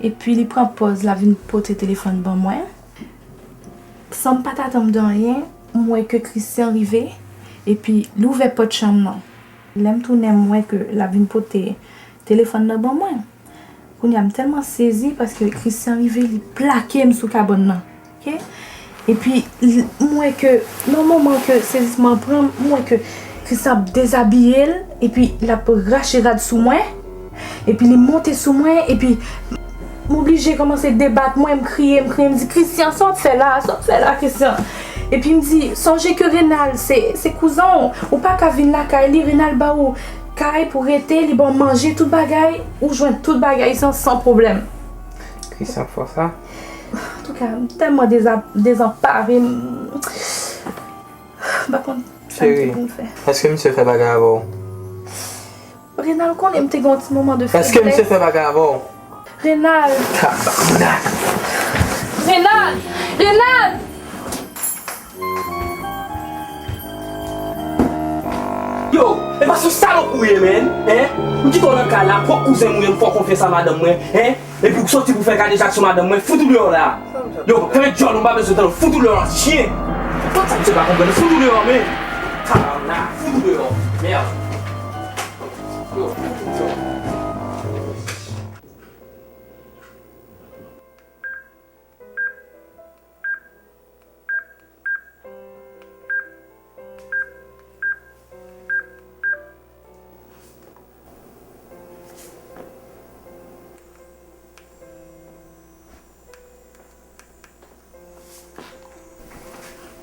Epi li pran pòz l ap vin pote telefòn ban mwen. San m pa t atann m de anyen, m wè ke Christian rive. Epi li ouvè pòt chanm nan. Lè m tounen, m wè ke l ap vin pote telefòn nan ban mwen. Kounye a, m tèlman sezi paske Christian rive, li plake m sou kabann nan. Ok? Epi, l- m wè ke, nan moman ke sezisman an pran m, m wè ke Christian ap dezabiye l, epi l ap rache rad sou mwen, epi li monte sou mwen, epi m oblije kòmanse debat mwen, m kriye, m kriye, m di, Christian, sa w ap fè la? Sa w ap fè la, Christian? Epi m di, sonje ke Renald, se, se kouzen w, ou pa ka vin lakay li, Renald ba ou kay pou rete, li ba w manje, tout bagay, ou jwenn tout bagay isan san pwoblèm. Christian k fè w sa? Antouka, m tèlman deza- dezanpare, m pa konn sa m gen pou m fè. Cheri, èske misye fè bagay avè w? Renald konnen m te gen yon ti moman de feblès. Èske misye fè bagay avè w? Renald! Tabarnak! Renald! Renald! Yo, e pa sou salòp ou ye, men, en? M kite w nan kay la, pwòp kouzen m ou ye, m fè w konfyans a madanm mwen, en? Epi w soti pou fè kadejak sou madanm mwen, fout ou deyò la. Yo, fè djòl, m pa bezwen tande w, fout ou deyò la, chyen. Tout sa misye pa konprann, fout ou deyò, men. Tabarnak, fout ou deyò. Mèd. Yo, fout ou deyò.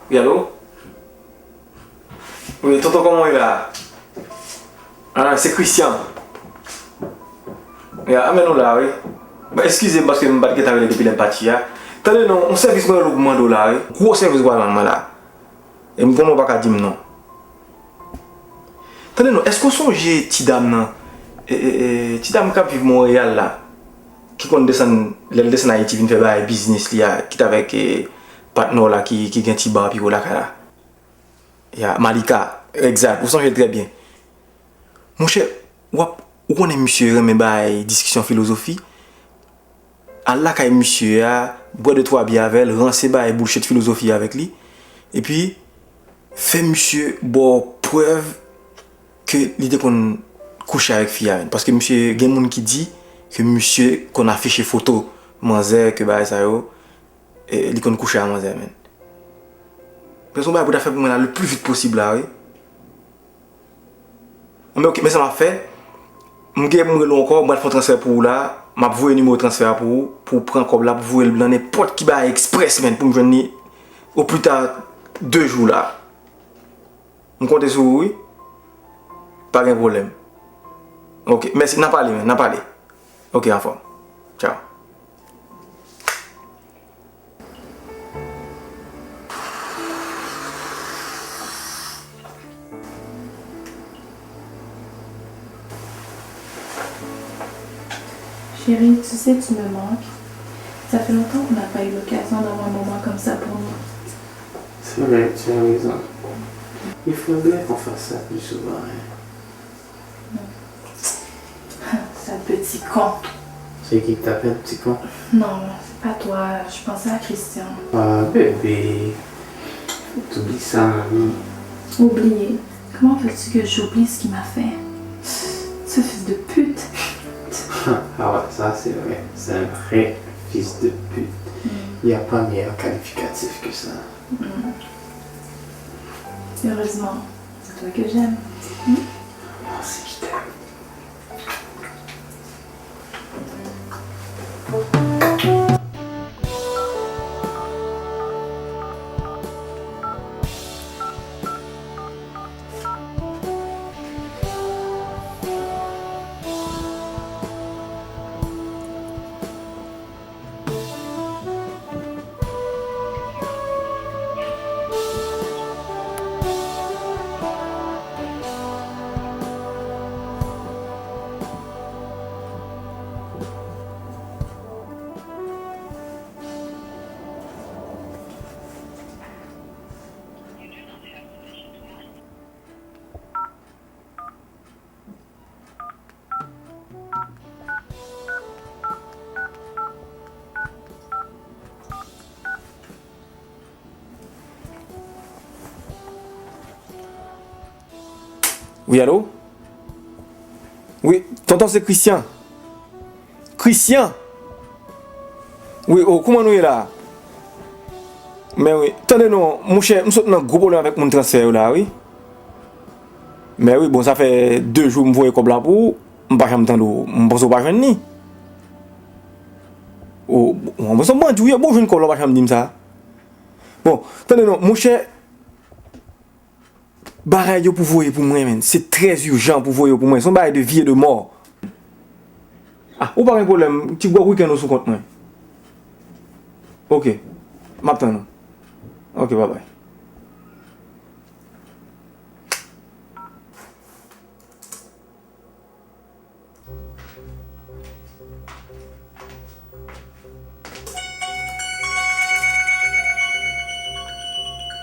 Wi, alo? Wi, tonton, kòman w ye la? Ah, se Christian. Ya, anben nou la, wi. Bon, eskize m paske m pa t gentan rele depi lè m pati a. Tande non, yon sèvis mwen rele w pou mande w la, wi. Gwo sèvis w pral rann mwen la. E m konnen w pa ka di m non. Tande non, èske w sonje ti dam nan? E, e, e, ti dam k ap viv Monreyal la, ki konn desann, lè l desann Ayiti vin fè bagay biznis li a, ki t avèk, e, patnè w la ki, ki gen ti ba pi wo lakay la. Ya, Malika, egzak, ou sonje l trè byen. Monchè, w ap, ou konnen misye renmen bay diskisyon filozofi. Al lakay misye a, bwè de twa byè avè l, ranse bay bullshit filozofi avèk li. Epi, fè misye ba w prèv ke li te konn kouche avèk fi a, menn. Paske misye, gen moun ki di ke misye konn afiche foto manzè, ke bagay sa yo, e, li konn kouche a manzè, menn. Se yon bagay pou w ta fè pou mwen la le pli vit posib la, wi. Anben, oke, men sa m ap fè. M gen pou m rele w ankò, m pral fè yon transfè pou ou la. M ap voye nimewo transfè a pou ou, pou w pran kòb la, pou w voye l nan nenpòt ki bagay eksprès, menn, pou m jwenn li o pli ta de jou la. M konte sou ou, wi. Pa gen pwoblèm. Oke, mèsi. N a pale, menn, n a pale. Oke, anfòm. Tchaw. Chérie, tu sais, tu me manques. Ça fait longtemps qu'on n'a pas eu l'occasion d'avoir un moment comme ça pour nous. C'est vrai, tu as raison. Il faudrait qu'on fasse ça plus souvent, hein. Sal peti kon. C'est qui que t'appelles petit con? Non, c'est pas toi. Je pensais à Christian. Ah, bébé. Faut que t'oublies ça, mamie. Oublier. Comment veux-tu que j'oublie ce qu'il m'a fait? Ce fils de pute. Ah ouais, ça c'est vrai. C'est un vrai fils de pute. Il n'y a pas meilleur qualificatif que ça. Heureusement, c'est toi que j'aime. Merci, je t'aime. Wi, alo? Wi, tonton, se Christian. Christian! Wi, o, kouman nou ye la? Men wi, tande non, monchè, m sot nan gwo pwoblèm avèk moun transfè yo la, wi. Men wi, bon, sa fè de jou m voye kòb la pou ou, m pa janm tande w, m panse w pa jwenn li. O, bon, bon, se yon bandi w ye, bon, w jwenn kòb la, w pa janm di m sa. Bon, tande non, monchè, bagay yo pou voye pou mwen, menn. Se trè ijan pou voye pou mwen. Se yon bagay de vi e de mò. Ah, ou pa gen pwoblèm. Ti gwòg wikenn ou sou kont mwen. Oke. M ap tann ou. Oke, babay.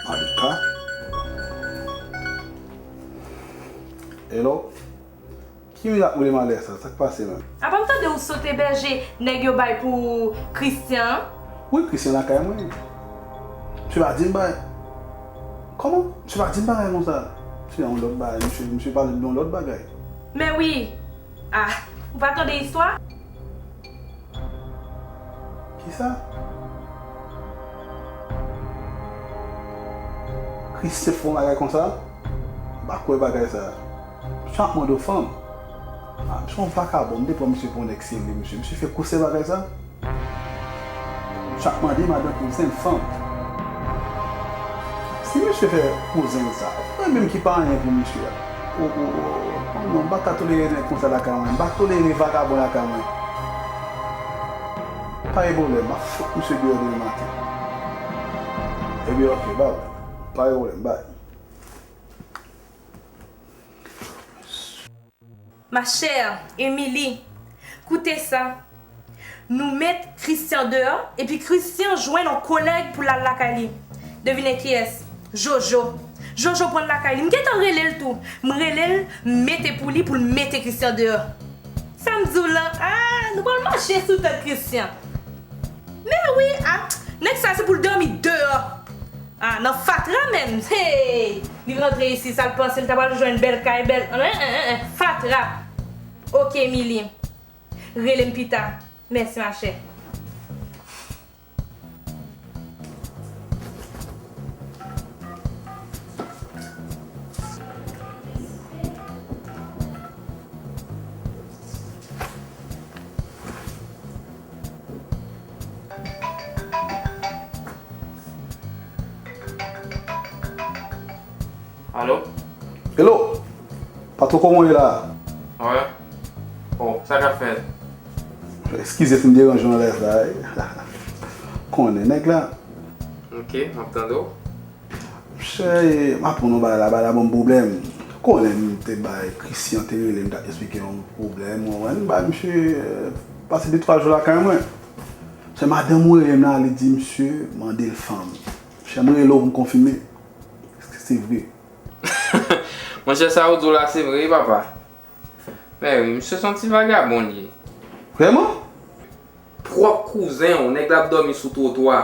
Malika? Hello? Ki moun ap rele m alè sa? Sa k pase menm? Apa m tande ou sote bèje nèg yo bay pou Christian an? Wi, Christian lakay mwen. Misye pa di m bay. Kòman? Misye pa di m bagay konsa. Misye yon lòt bagay. Misye, misye pale m de yon lòt bagay. Men wi. Ah, ou pa tande istwa? Kisa? Christian fè yon bagay konsa? M pa kwè bagay sa. Misye ap mande w fanm. Ah, misye yon vakabon, m te pran misye pou yon nèg serye, misye. Misye fè gwosè bagay sa. Misye ap mande madan kouzen l fanm. Si misye fè kouzen l sa, mwen menm ki pa anyen pou misye a. O, o, o, o, non, m pa ka tolere nèg konsa lakay mwen. M pa tolere vakabon lakay mwen. Pa gen pwoblèm, m ap fout misye deyò demen maten. Ebyen, oke, bye. Pa gen pwoblèm, bye. Ma chère Emily, koute sa. Nou met Christian deyò, epi Christian jwenn yon kolèg pou l al lakay li. Devine kiyès? Jojo. Jojo pran l lakay li. M gentan rele l tou. M rele l, m mete pou li, pou l mete Christian deyò. Sa m di w lan, ah, nou pral mache sou tèt Christian. Men wi, ah, nèg sa se pou l dòmi deyò. Ah, nan fatra menm. Hey! Li rantre isit, sa l panse l ta pral jwenn bèl kay, bèl, en, en, en, en, fatra. Oke, Emily. Rele m pita. Mèsi, machè. Alo? Hello! Patwon, kòman w ye la? Wi. Oh, sa k ap fèt? Eskize si m deranje w nan live la, wi. Konnen nèg la. Ok, m ap tande w. Monchè, m ap pran yon bagay la, bagay la ban m pwoblèm. Konnen m te bay Christian te rele m, t ap esplike yon pwoblèm, ou konprann, m bay misye, euh, pase de twa jou lakay mwen. Se madanm mwen rele m la, li di misye mande l fanm. Monchè, m rele w pou m konfime. Se vre. Monchè, sa ou di w la, se vre, wi, papa. Men wi, misye se yon ti vagabon li ye. Vrèman? Pwòp kouzen w, nèg la ap dòmi sou twotwa.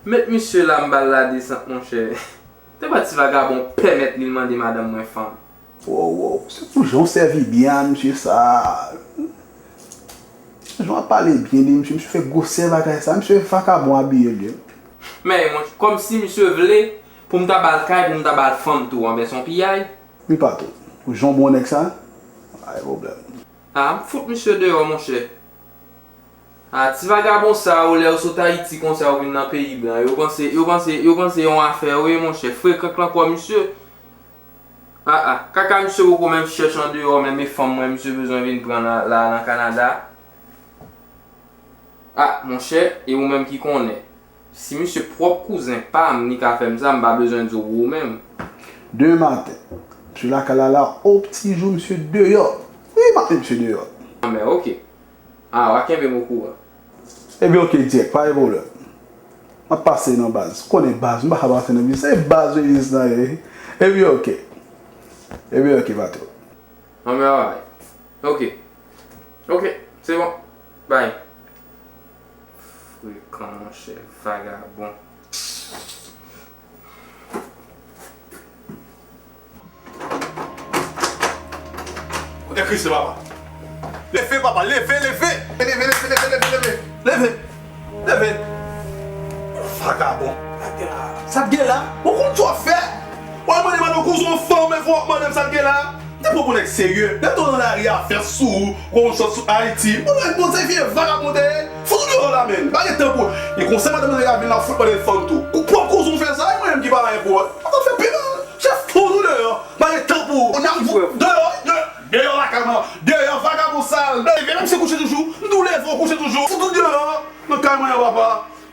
Met misye la, m ba l ladesant, monchè. Te pa ti vagabon pèmèt li mande madanm mwen fanm. Wow, wow, se pou jan w sèvi byen a misye sa. Jan w ap pale byen de misye, misye fè gwosè bagay sa, misye vakabon abiye l ye. Men, mwen, kòmsi misye vle pou m ta ba l kay, pou m ta ba l fanm tou, anben se yon piyay. Wi, patwon. Pou jan w bon nèg sa, pa gen pwoblèm. A, m fout misye deyò, monchè. A, ti vagabon sa yo, lè yo sot Ayiti konsa, yo vin nan peyi blan, yo panse, yo panse, yo panse yon afè yo ye, monchè. Frekan k lan kò misye. A, a, kaka misye poko menm chèche andeyò, menm e fanm mwen misye bezwen vin pran la, la nan Kanada. A, monchè, e ou menm ki konnen. Si misye pwòp kouzen pa m, li ka fè m sa, m pa bezwen di w pou ou menm. Demen maten, misye lakay la la, o pti jou, misye deyò. Wi, m ap met misye deyò. Anben, ok. A, w a kenbe m okouran. Ebyen, ok, dirèk, pa gen pwoblèm. M ap pase nan baz. Ou konnen baz, m pa ka pase nan biznis. Se baz biznis lan ye. Ebyen, ok. Ebyen, ok, patwon. Anben, alright. Ok. Ok, se bon. Bye. Frekan, monchè, vagabon. Kote Christian, papa? Leve, papa, leve, leve! Leve, leve, leve, leve, leve! Leve! Leve! Vagabon! Sa k gen la? Ou konn sa w ap fè? W al mande madanm kouzen w fanm, men fò w ap mande m sa k gen la? M te pran pou nèg serye. Lè m te nan lari a, vès sou ou, gon chòt sou Ayiti. Ou nèg bon, se vye vagabon w te ye. Fout ou deyò la, menn. Pa gen tan pou. E konsa madanm nan te ka vin la, fout mande l fanm tou. Ou pwòp kouzen w fè sa, e mwen menm ki pa anyen pou ou. Ou konn fè pi mal. Chèf, fout ou deyò. Pa gen tan pou ou. Ou nan deyò, deyò, deyò lakay mwen. Deyò, vagabon sal. Leve, menm si kouche toujou. M di w leve, w kouche toujou. Fout ou deyò. Nan kay mwen an, papa.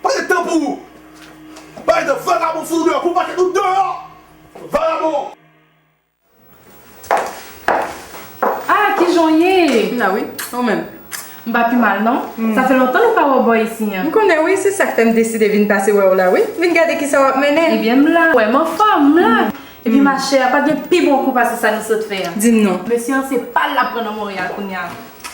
Pa gen tan pou ou. Pa gen tan, vagabon, fout ou deyò. Pou pakèt ou deyò. Vagabon. Ah, kijan w ye? M la wi, ou menm? M pa pi mal non. Sa fè lontan nou pa wè bò isi an. M konnen wi, se sa k fè m deside vin pase wè w la wi. Vin gade kisa w ap mennen. Ebyen m la. Wè m anfòm, m la. Epi machè, pa gen pi bon kou pase sa nou sot fè a. Di m non. Mesye an se pa l l ap pran nan Monreyal kounye a.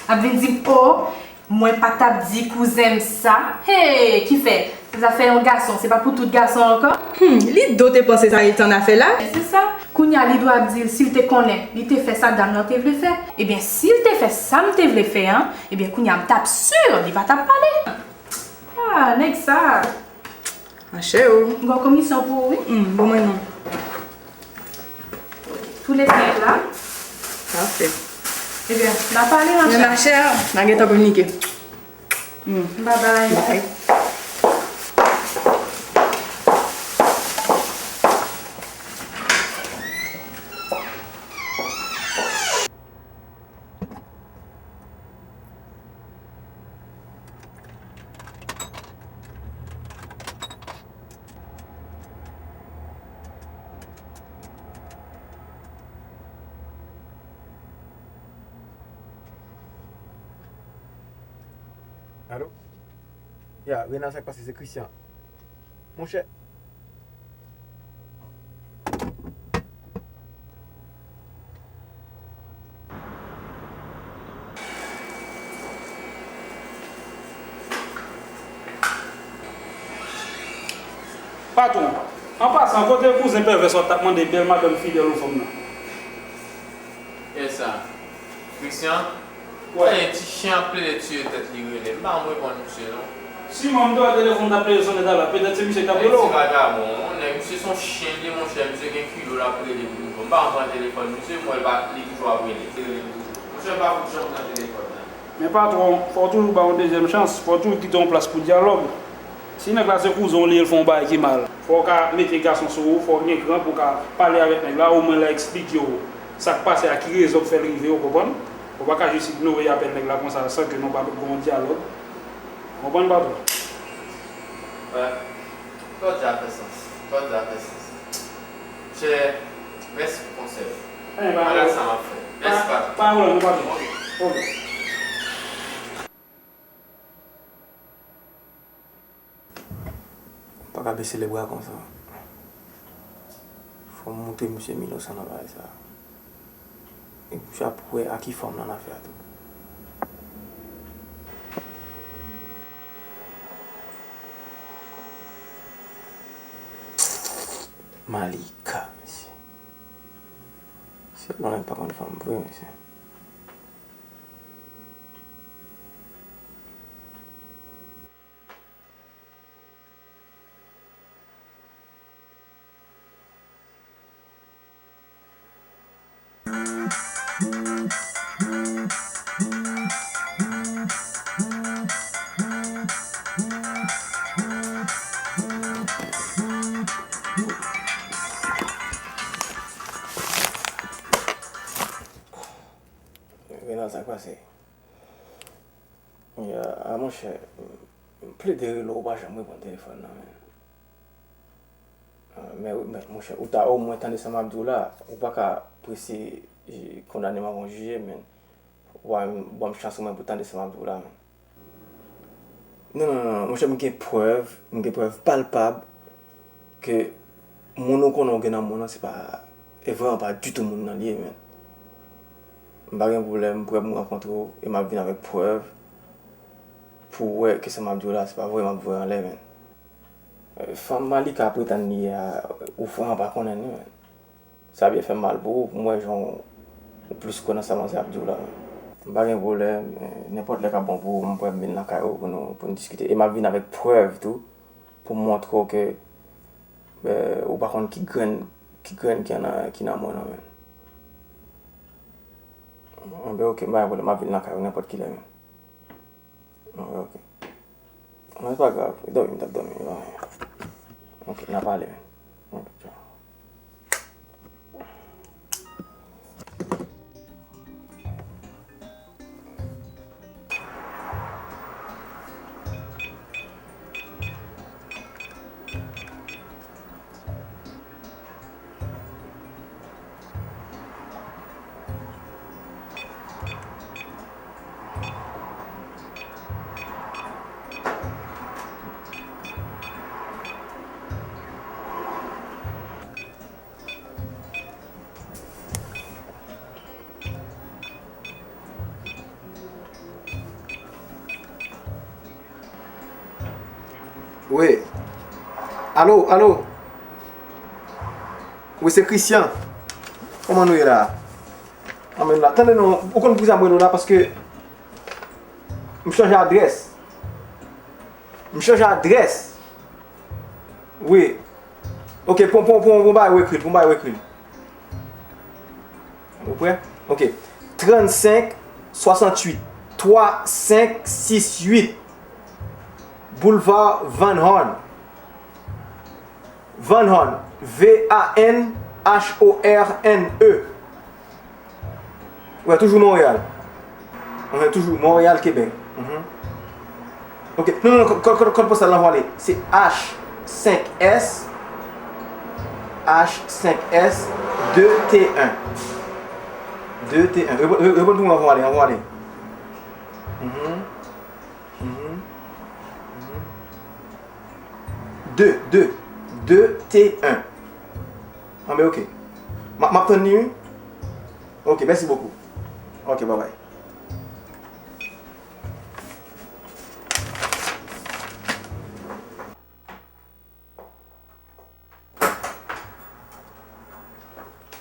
L ap vin di m, o, mwen pa t ap di kouzen m sa. Hey, ki fè? Zafè yon gason, se pa pou tout gason ankò. Hmm, li do te panse sa li t annafè la. Se sa. Kounye a li dwe ap di l si l te konnen li te fè sa dam lan te vle fè. Ebyen, si l te fè sa m te vle fè an, ebyen, kounye a m t ap si li pa t ap pale. Ah, nèg sa. Machè o. M gen komisyon pou ou, wi. Hmm, bon mwen non. Tou le trant la. Pafè. Ebyen, n a pale, machè. Men machè, n a gentan kominike. Hmm. Babay. Babay. Alo? Ya, Rena, sa k pase? Se Christian. Monchè. Patwon, an pasan, kote kouzen pèvè sa w t ap mande bèl madanm fidèl ou fanm nan? Kiyès sa? Christian? Wè. Ey, ti chen ap plede tiye tèt li rele m. M pa janm reponn misye non. Siman, m te wè telefòn t ap plede sonnen talè a. Petèt se misye k t ap rele w. Ey, ti vagabon, nèg, misye se yon chen li ye, monchè. Misye gen kilo, l ap rele m toujou. M pa janm pran telefòn misye, m wè l pa, li toujou ap rele. Li rele m toujou. Monchè, m pa fout janm pran telefòn nan. Men patwon, fò w toujou ba w yon dezyèm chans. Fò w toujou kite yon plas pou dyalòg. Si nèg la se kouzen w li ye, l fè yon bagay ki mal, fò w ka mete gason sou ou, fò w gen kran pou w ka pale avèk nèg la, omwen l a eksplike w sa k pase a, ki rezon k fè l rive, w konprann? Ou pa ka jis ignore apèl nèg la konsa san ke nou pa gen yon dyalòg. Ou konprann, patwon? Wè. Sa w di a fè sans. Sa w di a fè sans. Chè, mèsi pou konsèy ou. Mwen pa gad sa m ap fè. Mèsi, patwon. Pa pwoblèm, non, patwon. Ok. Ok. M pa ka bese lebra konsa. Fò m montre misye m inosan nan bagay sa. E misye ap wè a ki fòm l annafè a tou. Malika, mesye. Se yon nèg pa konn fanm vre, mesye. Renal, sa k pase? Ya, a, monchè, m plede rele w, ou pa janm reponn telefòn nan, men. Ah, men, men, monchè, ou ta omwen tande sa m ap di w la, ou pa ka prese, eh, kondane m avan w jije, men. Ou pa menm ban m chans ou menm pou tande sa m ap di w la, men. Non, non, non, non, monchè, m gen prèv, m gen prèv palpab ke moun ou konnen w gen nan mond lan, se pa, e vrèman pa ditou moun nan li ye, men. M pa gen pwoblèm, m prè pou m rankontre w, e m ap vin avèk prèv pou w wè ke sa m ap di w la, se pa voye m ap voye anlè, men. Eh, fanm Malika ap pretann li ye a, ou vrèman pa konnen l, non, men. Sa byen fè m mal pou ou, pou m wè jan w, ou plis kwè nan sa manzè ap di w la, men. M pa gen pwoblèm, eh, nenpòt lè k ap bon pou ou, m prè m vin lakay ou pou nou, pou n diskite. E m ap vin avèk prèv tou, pou m montre w ke, eh, ou pa konn ki grenn, ki grenn ki ann, ki nan mond lan, men. Enben, ok, m pa gen pwoblèm, m ap vin lakay ou nenpòt kilè, men. Ah, ok. Non, se pa grav. E dòmi, m t ap dòmi, e pa anyen. Ok, n a pale, men. Ok, tchao. Wi. Alo, alo. Wi, se Christian. Kòman nou ye la? Anben la. Tande non, ou konn poukisa m rele w la, paske m chanje adrès. M chanje adrès. Wi. Ok, pon, pon, pon, pon bagay ou ekri l, pon bagay ou ekri l. Ou prè? Ok. Trannsenk swasanntuit, twa senk sis uit, Boulevard Van Horne. Van Horne, V A N H O R N E. Wi, toujou Monreyal. Enhen, toujou Monreyal, Kebèk. Mhm. Ok. Non, non, non, kòd, kòd, kòd postal la, vwale. Se H senk S, H senk S de T en. De T en. Reponn, re-, reponn pou mwen, anvan w ale, anvan w ale. Mhm. Mhm. Mhm. De, de, de T en. Anben, ok. M a, m ap tann li, wi. Ok, mèsi bokou. Ok, babay.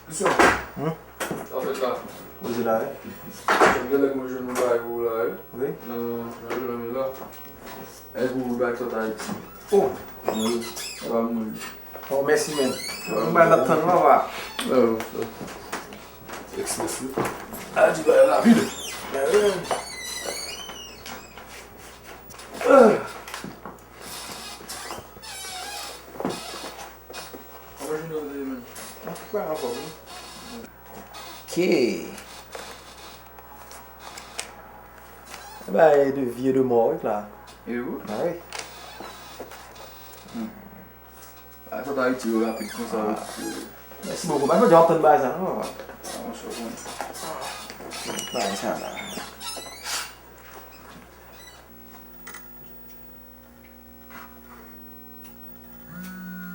Christian. Hmm? Sa fèt la? Poze la, wi. Gen lè mwen jwenn yon bagay pou ou la, wi. Wi. Nan, nan jounen la. E pou ou bay sòt Ayiti. Oh. Wi. Sa pa moun. Oh, mèsi, men. Mwen ba n ap tann, papa. Wi, wi. Express, wi. A di bagay la vide. Ben wi. Ah. Ok. Bay de vye de mò wi la. E ou? Ah wi. Hmm. A, sa ta itye yo rapid konsa. Ah. Mèsi bokou. Mwen jodi a w ap tann bagay sa non papa. Ah, monchè, bon. Bagay sa la.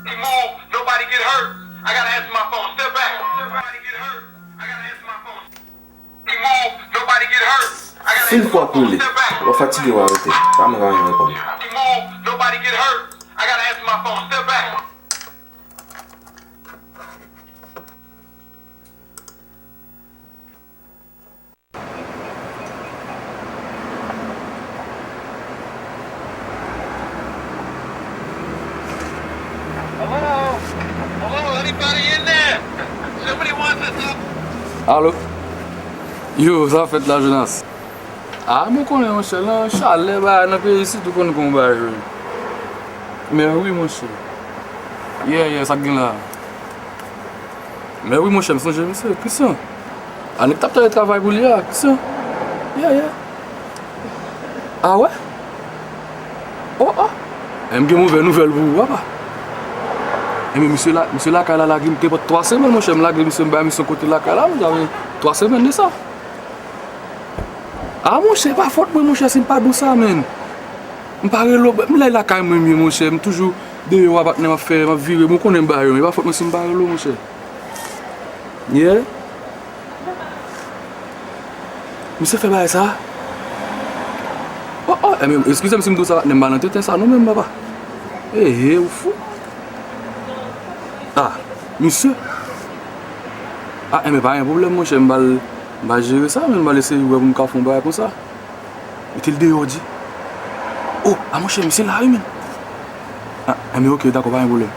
He move, nobody get hurt. I gotta answer my phone. Step back. Nobody get hurt. I gotta answer my phone. He move, nobody get hurt. I gotta answer my phone. Step back. Si l fwa koule, w ap fatige, w a rete. Sa mwen ka reponn. He move, nobody get hurt. I gotta answer my phone. Step back. Hello? Hello, anybody in there? Somebody wants to talk. Alo? Yo, sa fèt la, Jonas? Ah, mwen konnen, monchè, nan chalè, bagay nan peyi isit, ou konn kòman bagay yo ye. Men wi, monchè. Yeah, yeah, sa k gen la? Men wi, monchè, m sonje misye. Christian. A nèg t ap travay pou li a, Christian. Yeah, yeah. Ah wè? Oh, oh. E m gen move nouvèl pou ou, papa. Enben, misye la, misye lakay la lage m, te fè twa semèn, monchè, m lage misye, m bay misye kote lakay la, monchè, twa semèn de sa. Ah, monchè, e pa fòt mwen, monchè, si m pa di w sa, menn. M pa rele w, m lè lakay mwen, m ye, monchè, m toujou deyò a, patnè, m ap fè, m ap vire, bon, ou konnen m ba yo, men e pa fòt mwen si m pa rele w, monchè. Yeah. Misye fè bagay sa? Oh, oh, enben, eskize m si m di w sa, patnè, m pa nan tenten sa, non, menm, papa. Ehe, ou fou? Ah, misye. Ah, enben, pa gen pwoblèm, monchè, m pral, m pral jere sa, men m pral eseye wè pou m ka fè yon bagay konsa. Mete l deyò, di. Oh, ah, monchè, misye la, wi, menn. Ah, enben, ok, dakò, pa gen pwoblèm.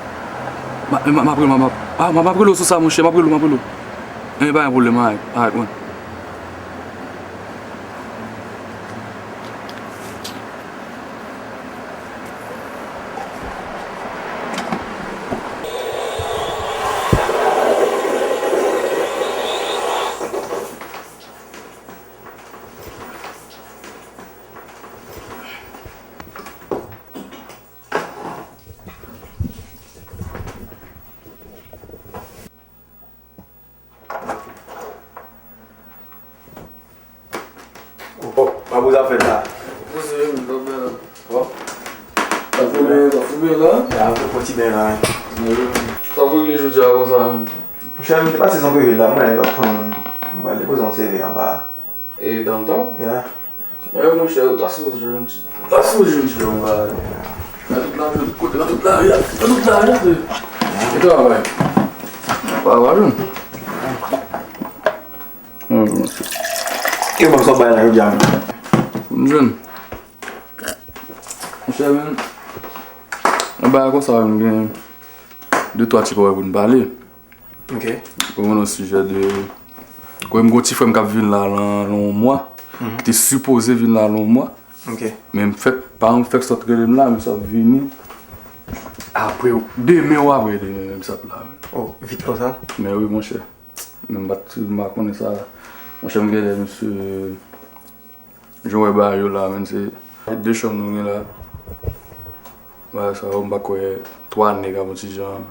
Ma, ma, m ap rele, m ap, ah, m ap rele w sou sa, monchè, m ap rele w, m ap rele w. Enben, pa gen pwoblèm, alright, alright, man. Oh, pa pou zafè sa. Poze, m dòmi la. Oh. Sa foume, sa foume la? Ya, fè pran ti ben la. Sa pou li jodi a konsa menm? Monchè, m te pase zon peri la, mwen lè yo pran mwen. Mwen depoze yon seri anba. E downtown? Yeah. Men monchè, ou ta sipoze jwenn ti, ou ta sipoze jwenn ti dòm la. Nan tout lari, tout kote, nan tout lari, nan tout lari, tande. E travay. Pa va jwenn. Hmm, monchè. Ki bon sa bay la, yo di a. M jwenn. Monchè, men, yon bagay konsa, m gen de twa ti pawòl pou n pale. Ok. Ou konn yon sijè de, kwè m gen yon ti frè m k ap vin la lan, lan yon mwa. Mhm. Li te sipoze vin la lan yon mwa. Ok. Men m fèk, paran m fèk sot rele m la, misye ap vini. Apre, demen ou apre demen, misye ap la. Oh, vit konsa? Men wi, monchè. Men m pa t, m pa konnen sa. Monchè, m genlè, misye, jan w wè bagay yo la, menn, se de chanm nou gen la. Bagay sa yo, m pa kwè twa nèg ap yon ti jan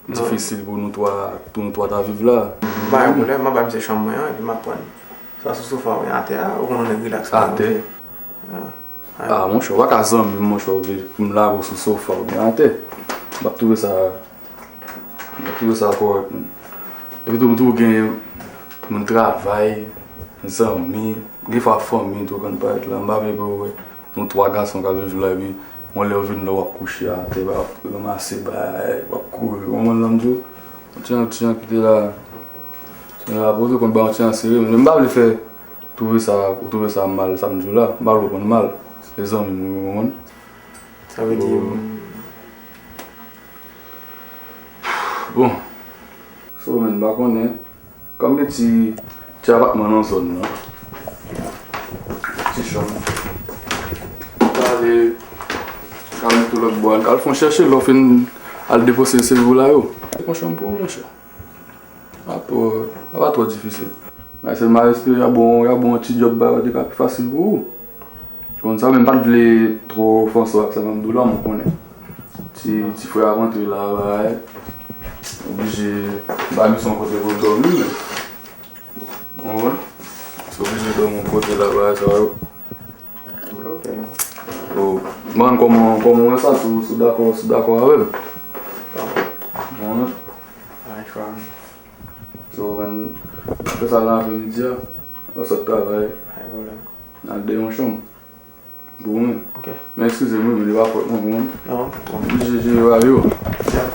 difisil pou nou twa, pou nou twa ta viv la. M pa gen pwoblèm, m ap bay misye chanm mwen an, epi m ap pran sa sou sofa oubyen atè a, ou konn yon nèg rilaks. Atè? Ah, monchè, ou pa ka zanmi m, monchè, ou vle pou m lage w sou sofa oubyen atè. M ap twouve sa, m ap twouve sa kòrèk, menn. Epi tou, m toujou gen moun travay, zanmi, gen fwa fanmi tou konn parèt la. M pa vle pou w wè nou twa gason k ap viv la, epi yon lè w vin la, w ap kouche atè, w ap ranmase bagay, w ap kouri, ou konprann sa m di w? Yon ti jan, ti jan kite la, ti jan la poze, konn ba yon ti jan sere, men m pa vle fè twouve sa, ou twouve sa mal, sa m di w la, m pa vle w pran l mal. Se zanmi m, ou konprann? Sa vle di, oh. Bon. So, men, m pa konnen. Kòm gen ti, ti apatman nan zòn nan. Ti chanm. N ka ale, n ka al tou lòt bò, n ka al fon chèche lè w fin al depoze seri w la yo. Fon chanm pou ou, monchè. Apre, Sa pa twò difisil. Men sèlman espere y a bon, y a bon ti djòb ba yo te ka pi fasil pou ou. Konn sa, men m pa t vle twò ofanse ak sa m ap di w la, mwen konnen. Ti, ti frè a rantre la, bagay. Oblije ba misye yon kote pou l dòmi, men. Ou konprann? Oblije dòmi yon kote la, bagay sa yo. Ok. So, mwen kòman, kòman w wè sa, si w, si w dakò, si w dakò avè m? Bon. Bon, non? Ay, frè. So, man, fè sa nan apremidi a. Lè w sot travay. Ay, pwoblèm. N al dèyè yon chanm. Pou mwen. Ok. Men eskize m, wi, men li pa fòt mwen, pou mwen. Non, bon. M oblije jere bagay yo. Ya.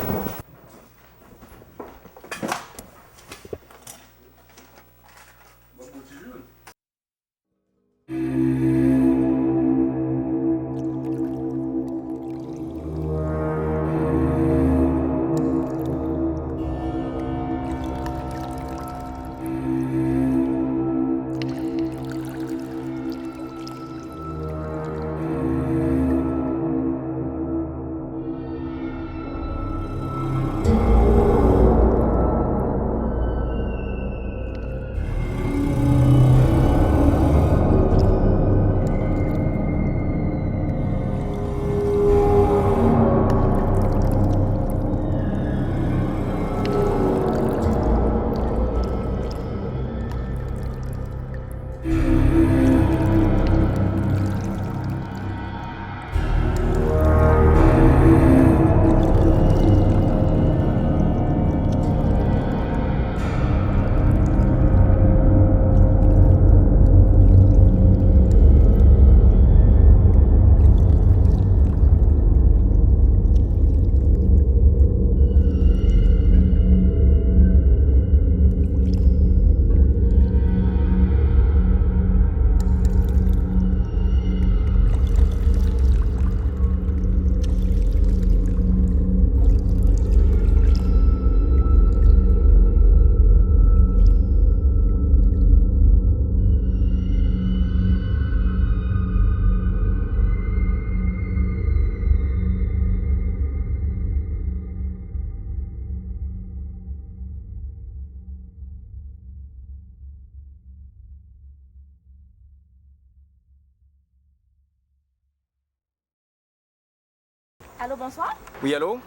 Allô, bonsoir. Oui, allô?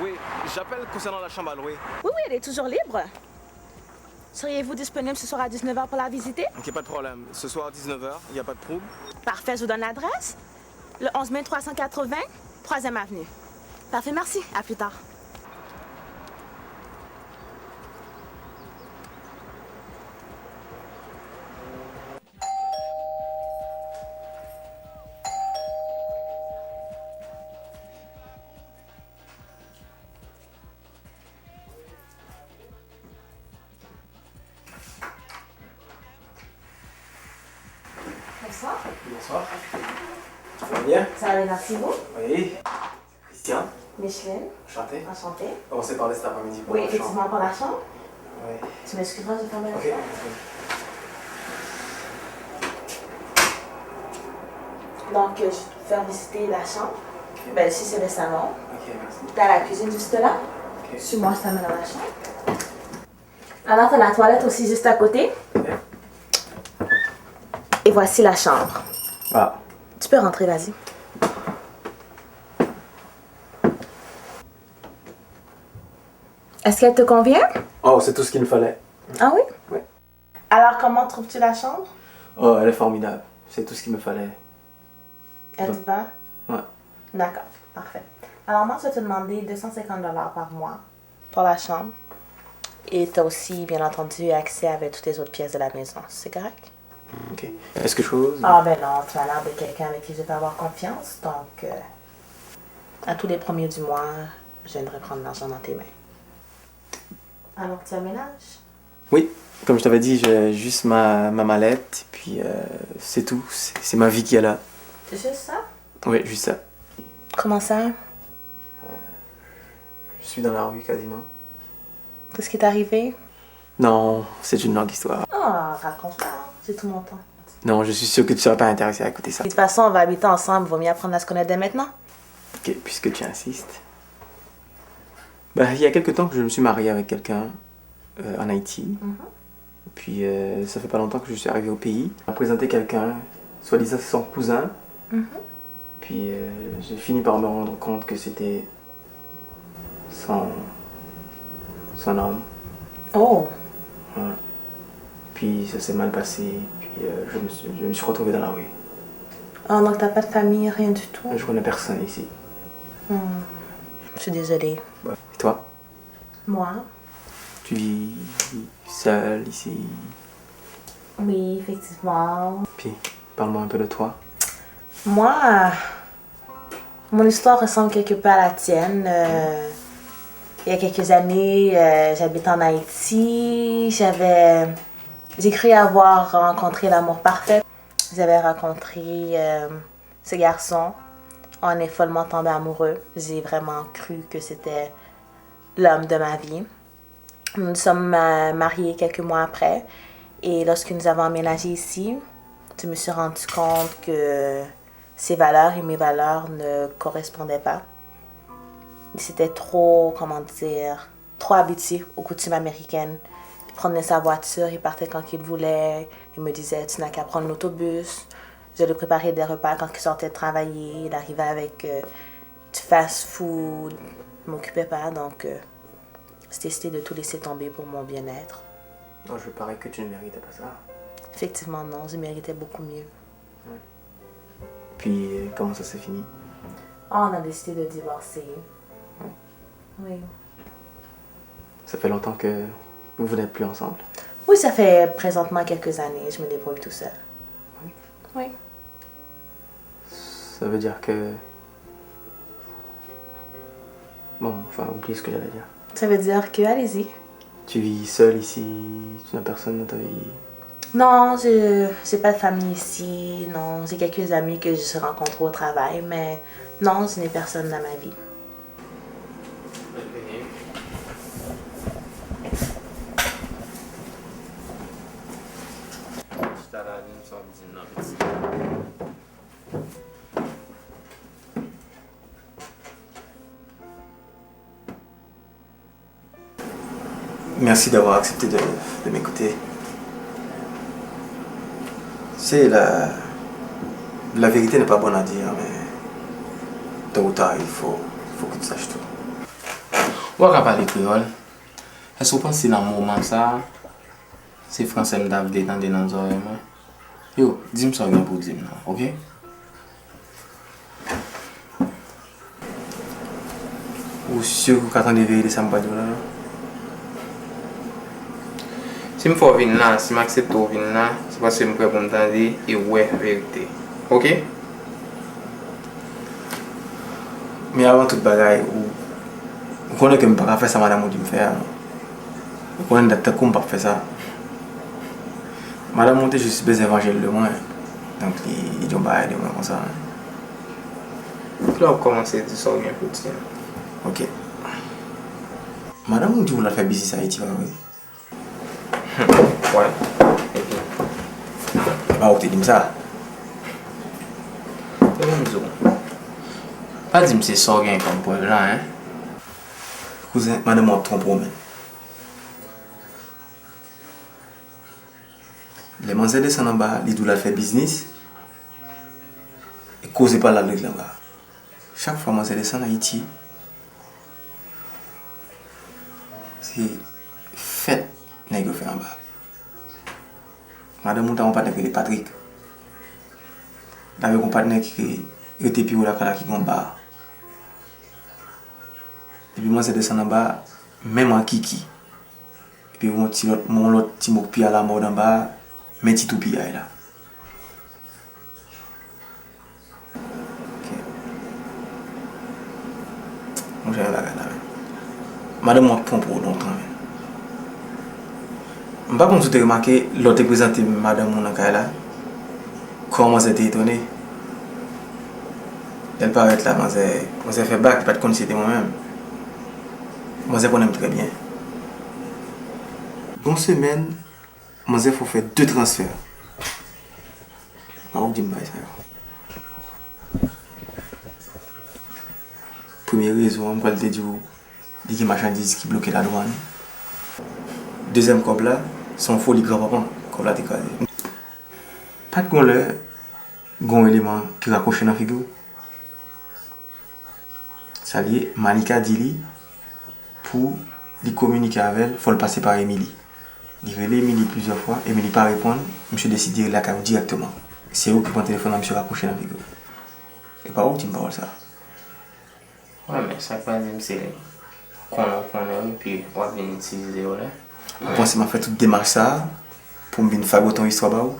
Oui, j'appelle concernant la chambre à louer. Oui, oui, elle est toujours libre. Seriez-vous disponible ce soir à dix-neuf heures pour la visiter? Ok, pas de problème. Ce soir, dix-neuf heures, il n'y a pas de trouble. Parfait, je vous donne l'adresse. Le onze mai trois cent quatre-vingts, troisième avenue. Parfait, merci. À plus tard. Bonsoir. Bonsoir. Ça va bien? Ça va bien, merci, vous? Oui. Christian. Micheline. Enchanté. Enchantée. On s'est parlé cet après-midi pour la chambre. Oui, effectivement, pour la chambre. Oui. Tu m'excuseras, je ferme la porte. Ok. Donc, euh, je vais te faire visiter la chambre. Ok. Ben, ici, c'est le salon. Ok, merci. T'as la cuisine juste là. Ok. Suis-moi, je t'amène dans la chambre. Alors, t'as la toilette aussi juste à côté. Ok. Et voici la chambre. Ah. Tu peux rentrer, vas-y. Est-ce qu'elle te convient? Oh, c'est tout ce qu'il me fallait. Ah oui? Oui. Alors, comment trouves-tu la chambre? Oh, elle est formidable. C'est tout ce qu'il me fallait. Elle te va? Ouais. D'accord, parfait. Alors, moi, je vais te demander deux cent cinquante dollars par mois pour la chambre. Et tu as aussi, bien entendu, accès avec toutes les autres pièces de la maison. C'est correct? Ok. Est-ce que je peux... Ah, ben non, tu as l'air de quelqu'un avec qui je peux avoir confiance, donc, euh, à tous les premiers du mois, je viendrai prendre l'argent dans tes mains. Alors, tu aménages? Oui, comme je t'avais dit, j'ai juste ma, ma mallette, et puis, euh, c'est tout. C'est, c'est ma vie qui est là. C'est juste ça? Oui, juste ça. Comment ça? Je suis dans la rue quasiment. Qu'est-ce qui t'est arrivé? Non, c'est une longue histoire. Ah, raconte pas, j'ai tout mon temps. Non, je suis sûr que tu seras pas intéressé à écouter ça. De toute façon, on va habiter ensemble, vaut mieux apprendre à se connaître dès maintenant. Ok, puisque tu insistes. Bah, il y a quelque temps que je me suis marié avec quelqu'un. euh, en Haïti. Puis, euh, ça fait pas longtemps que je suis arrivé au pays. On m'a présenté quelqu'un, soi-disant c'est son cousin. Puis, euh, j'ai fini par me rendre compte que c'était son, son homme. Oh. Ouais. Puis ça s'est mal passé. Puis, euh, je me suis, je me suis retrouvé dans la rue. Oh, donc t'as pas de famille, rien du tout? Je connais personne ici. Hmm. Je suis désolée. Et toi? Moi? Tu vis seule ici? Oui, effectivement. Puis, parle-moi un peu de toi. Moi, mon histoire ressemble quelque peu à la tienne. Euh, il y a quelques années, euh, j'habitais en Haïti. J'avais, j'ai cru avoir rencontré l'amour parfait. J'avais rencontré euh, ce garçon. On est follement tombé amoureux. J'ai vraiment cru que c'était l'homme de ma vie. Nous nous sommes euh, mariés quelques mois après. Et lorsque nous avons emménagé ici, je me suis rendu compte que ses valeurs et mes valeurs ne correspondaient pas. Il était trop, comment dire, trop habitué aux coutumes américaines. Il prenait sa voiture, il partait quand qu'il voulait. Il me disait, tu n'as qu'à prendre l'autobus. Je lui préparais des repas quand il sortait de travailler. Il arrivait avec euh, du fast-food. Je m'occupais pas, donc euh, j'ai décidé de tout laisser tomber pour mon bien-être. Non, je parie que tu ne méritais pas ça. Effectivement, non, je méritais beaucoup mieux. Puis, euh, comment ça s'est fini? Ah, on a décidé de divorcer. Oui. Ça fait longtemps que vous n'êtes plus ensemble? Oui, ça fait présentement quelques années, je me débrouille tout seul. Oui. Ça veut dire que... Bon, enfin, oublie ce que j'allais dire. Ça veut dire que, allez-y. Tu vis seule ici, tu n'as personne dans ta vie? Non, je n'ai pas de famille ici. Non, j'ai quelques amis que je rencontre au travail, mais non, je n'ai personne dans ma vie. Merci d'avoir accepté de, de m'écouter. C'est la, la vérité n'est pas bonne à dire, mais tôt ou tard, il faut, il faut que tu saches tout. Ou pa ka pale kreyòl? Èske w panse nan moman sa a, se fransè m ta vle tande nan zòrèy mwen? Yo, di m sa w gen pou di m nan, oke? Ou si ou ka tande verite sa m pral di w la? Si m fè w vin la, si m aksepte w vin la, se paske m prè pou m tande e wè verite. Oke? Men avan tout bagay, ou, ou konnen ke m pa ka fè sa madanm ou di m fè a, non? Ou konnen dat tankou m p ap fè sa. Madanm ou te jis bezwen vanje l de mwen. Donk, li, li di yon bagay de mwen konsa. Kilè w ap kòmanse di sa w gen pou di a? Oke. Madanm ou di w l al fè biznis Ayiti, pa vre? Wi. Epi? E pa ou ki te di m sa? Epi m di w, pa di m se sa w gen kòm prèv la, en. Kouzen, madanm ou ap twonpe w, menn. Lè manzè desann anba a, li di w l al fè biznis, e koze pa l al regle anba a. Chak fwa manzè desann Ayiti, se fèt nèg yo fè anba a. Madanm ou t a yon patnè ki rele Patrick. L avèk yon patnè ki rete pi wo lakay la ki gen yon ba. Epi manzè desann anba a, menm an kiki. Epi yon ti lòt, yon lòt ti mo k pi alamòd anba a, men ti toupiyay la. Ok. Monchè, yon bagay la, men. Madanm ou ap twonpe w lontan, men. M pa konn si w te remake, lè w te prezante m madanm ou nan kay la, kòman manzè te etone. Lè l parèt la, manzè, manzè fè bak, li pa t konn si se te mwen menm. Manzè konnen m trè byen. Gon semèn, manzè fè w fè de transfè. Pa ou k di m bagay sa yo. Premye rezon an, m pral te di w, li gen machandiz ki bloke ladwàn. Dezyèm kòb la, se yon foli granpapa m, kòb la te kraze. Pa t gon lè, gon eleman ki rakwoche nan figi w? Sa l ye, Malika di li, pou li kominike avè l, fò l pase pa Emily. Li rele Emily plizyè fwa, Emily pa reponn, misye deside rele lakay ou dirèkteman. Se ou ki pran telefòn nan, misye rakwoche nan figi w. E pa ou ki di m pawòl sa a. Wi, men sa k pral di m se konnen w konnen wi, epi w ap vin itilize yo la. Ou panse m ap fè tout demach sa a pou m vin fagote yon istwa ba ou?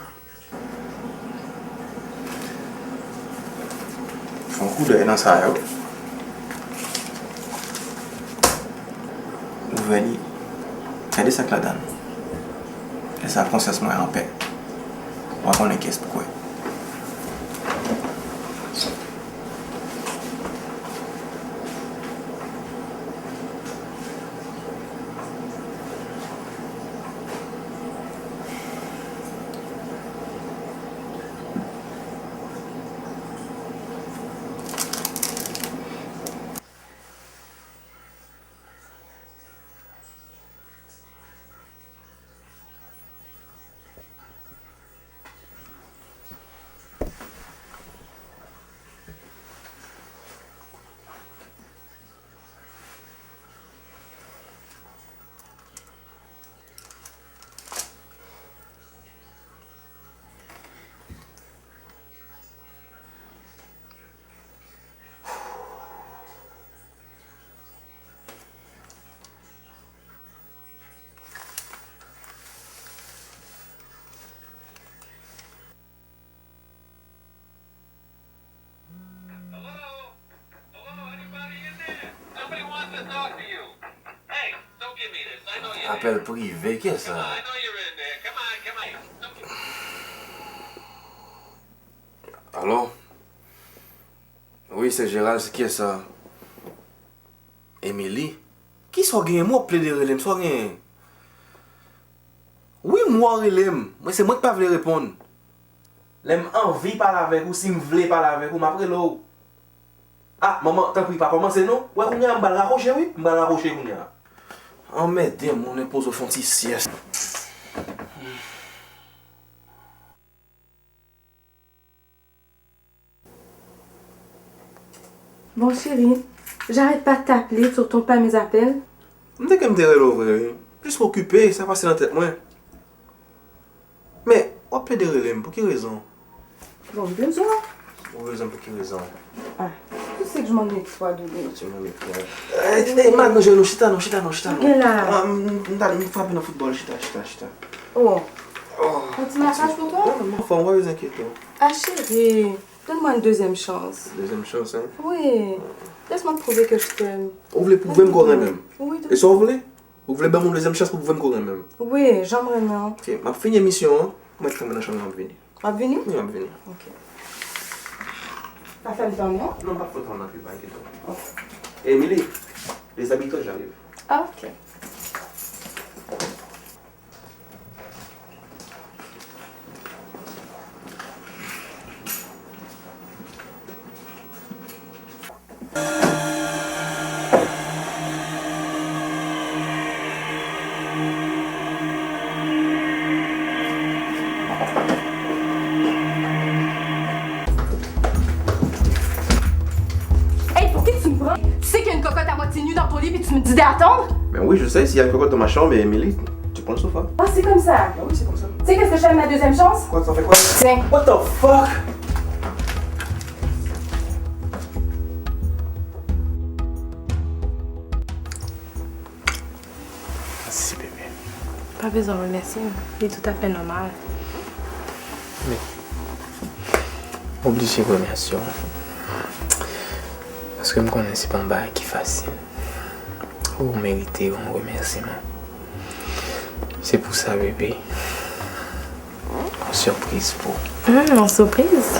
Fè yon koudèy nan sa yo. Ouvè li. Gade sa k ladan l. Lè sa a konsyans mwen anpè. W a konnen kiyès pou kwè. Apèl prive, kiyès sa? Alo? Wi, se Gérald, se kiyès sa? Emily? Kisa w genyen? Mwen w ap plede rele m, sa w genyen? Wi, mwen w rele m, men se mwen k pa vle reponn. Lè m anvi pale avèk ou, si m vle pale avèk ou, m ap rele w. Ah, manman, tanpri, pa kòmanse non. Wè kounye a, m pral rakwoche, wi. M pral rakwoche kounye a. Anmède m, mwen poze w fè yon ti syès. Bon, chéri, j'arrête pas de t'appeler, tu réponds pas à mes appels. M te kwè m te rele w vre, wi. Jis m okipe, sa pase nan tèt mwen. Men, w ap plede rele m, pou ki rezon? Bon, m bezwen w. Ou bezwen m pou ki rezon? Ah, tu sais que je m'ennuie avec toi, doudou. Tu m'ennuies avec toi. Eh, eh, madanm, nou chita, non, chita, non, chita, non. Gen la. Ah, m, m, m, m frape nan foutbòl, chita, chita, chita. Oh. Oh. Un petit massage pour toi? Non, non, m anfòm, ou pa bezwen enkyete w. Ah, chéri, donne-moi une deuxième chance. Deuxième chance, hein? Oui. Laisse-moi te prouver que je t'aime. Ou vle pwouve m ke w renmen m? Oui, doudou. E sa w vle? Ou vle ban m yon dezyèm chans pou w pwouve m ke w renmen m? Wi, jan m renmen w. Ok, m ap fini emisyon an, m mèt kanpe nan chanm nan, m ap vini. W ap vini? Wi, m ap vini. Ok. Pa fè m tan non? Non, m p ap fè w tan non plis, pa enkyete w. Ok. Emily, les habitants, j'arrive. Ah, ok. Hey, pour qui tu me prends? Tu sais qu'il y a une cocotte à moitié nue dans ton lit puis tu me dis d'attendre? Ben oui, je sais, s'il y a une cocotte dans ma chambre, Émilie, tu prends le sofa. Ah, c'est comme ça. Ben oui, c'est comme ça. Tu sais qu'est-ce que je fais avec ma deuxième chance? Quoi, t'en fais quoi? Tiens. What the fuck? Mèsi, bebe. Pa bezwen remèsye m. Li toutafè nòmal. Men, m oblije remèsye w. Paske m konnen se pa yon bagay ki fasil. Ou merite yon remèsiman. Se pou sa, bebe. Yon sipriz pou ou. Hmm, yon sipriz?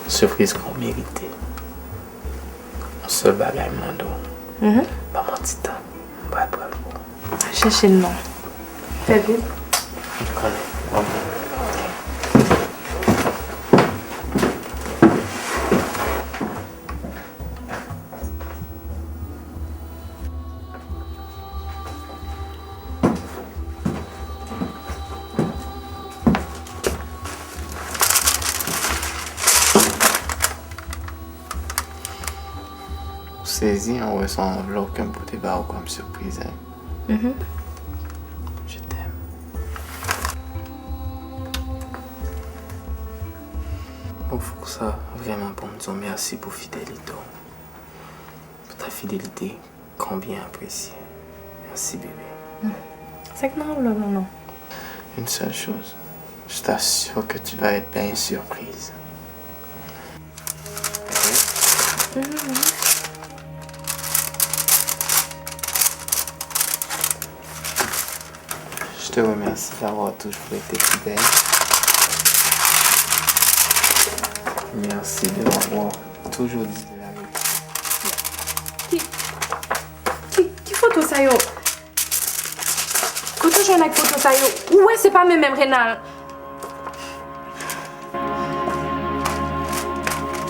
Sipriz ke w merite. Yon sèl bagay m mande w. Mhm. Ban m yon ti tan. M pral pran l pou ou. Chèche l non. Fè vit. M konnen. M ap vini. Sezi an wè se yon anvlòp ke m pote ba ou kòm sipriz, hein. Mhm. Je t'aime. Bon, fòk sa vrèman pou m di w mèsi pou fidelite w. Pou ta fidelite. Combien apprécié. Merci, bébé. Sa k nan anvlòp la, non? Une seule chose. Je t'assure que tu vas être bien surprise. Je te remercie d'avoir toujours été fidèle. Merci de m'avoir toujours dit la vérité. Ki, ki, ki foto sa yo? Kote w jwenn ak foto sa yo? Ou wè se pa menm menm, Renal.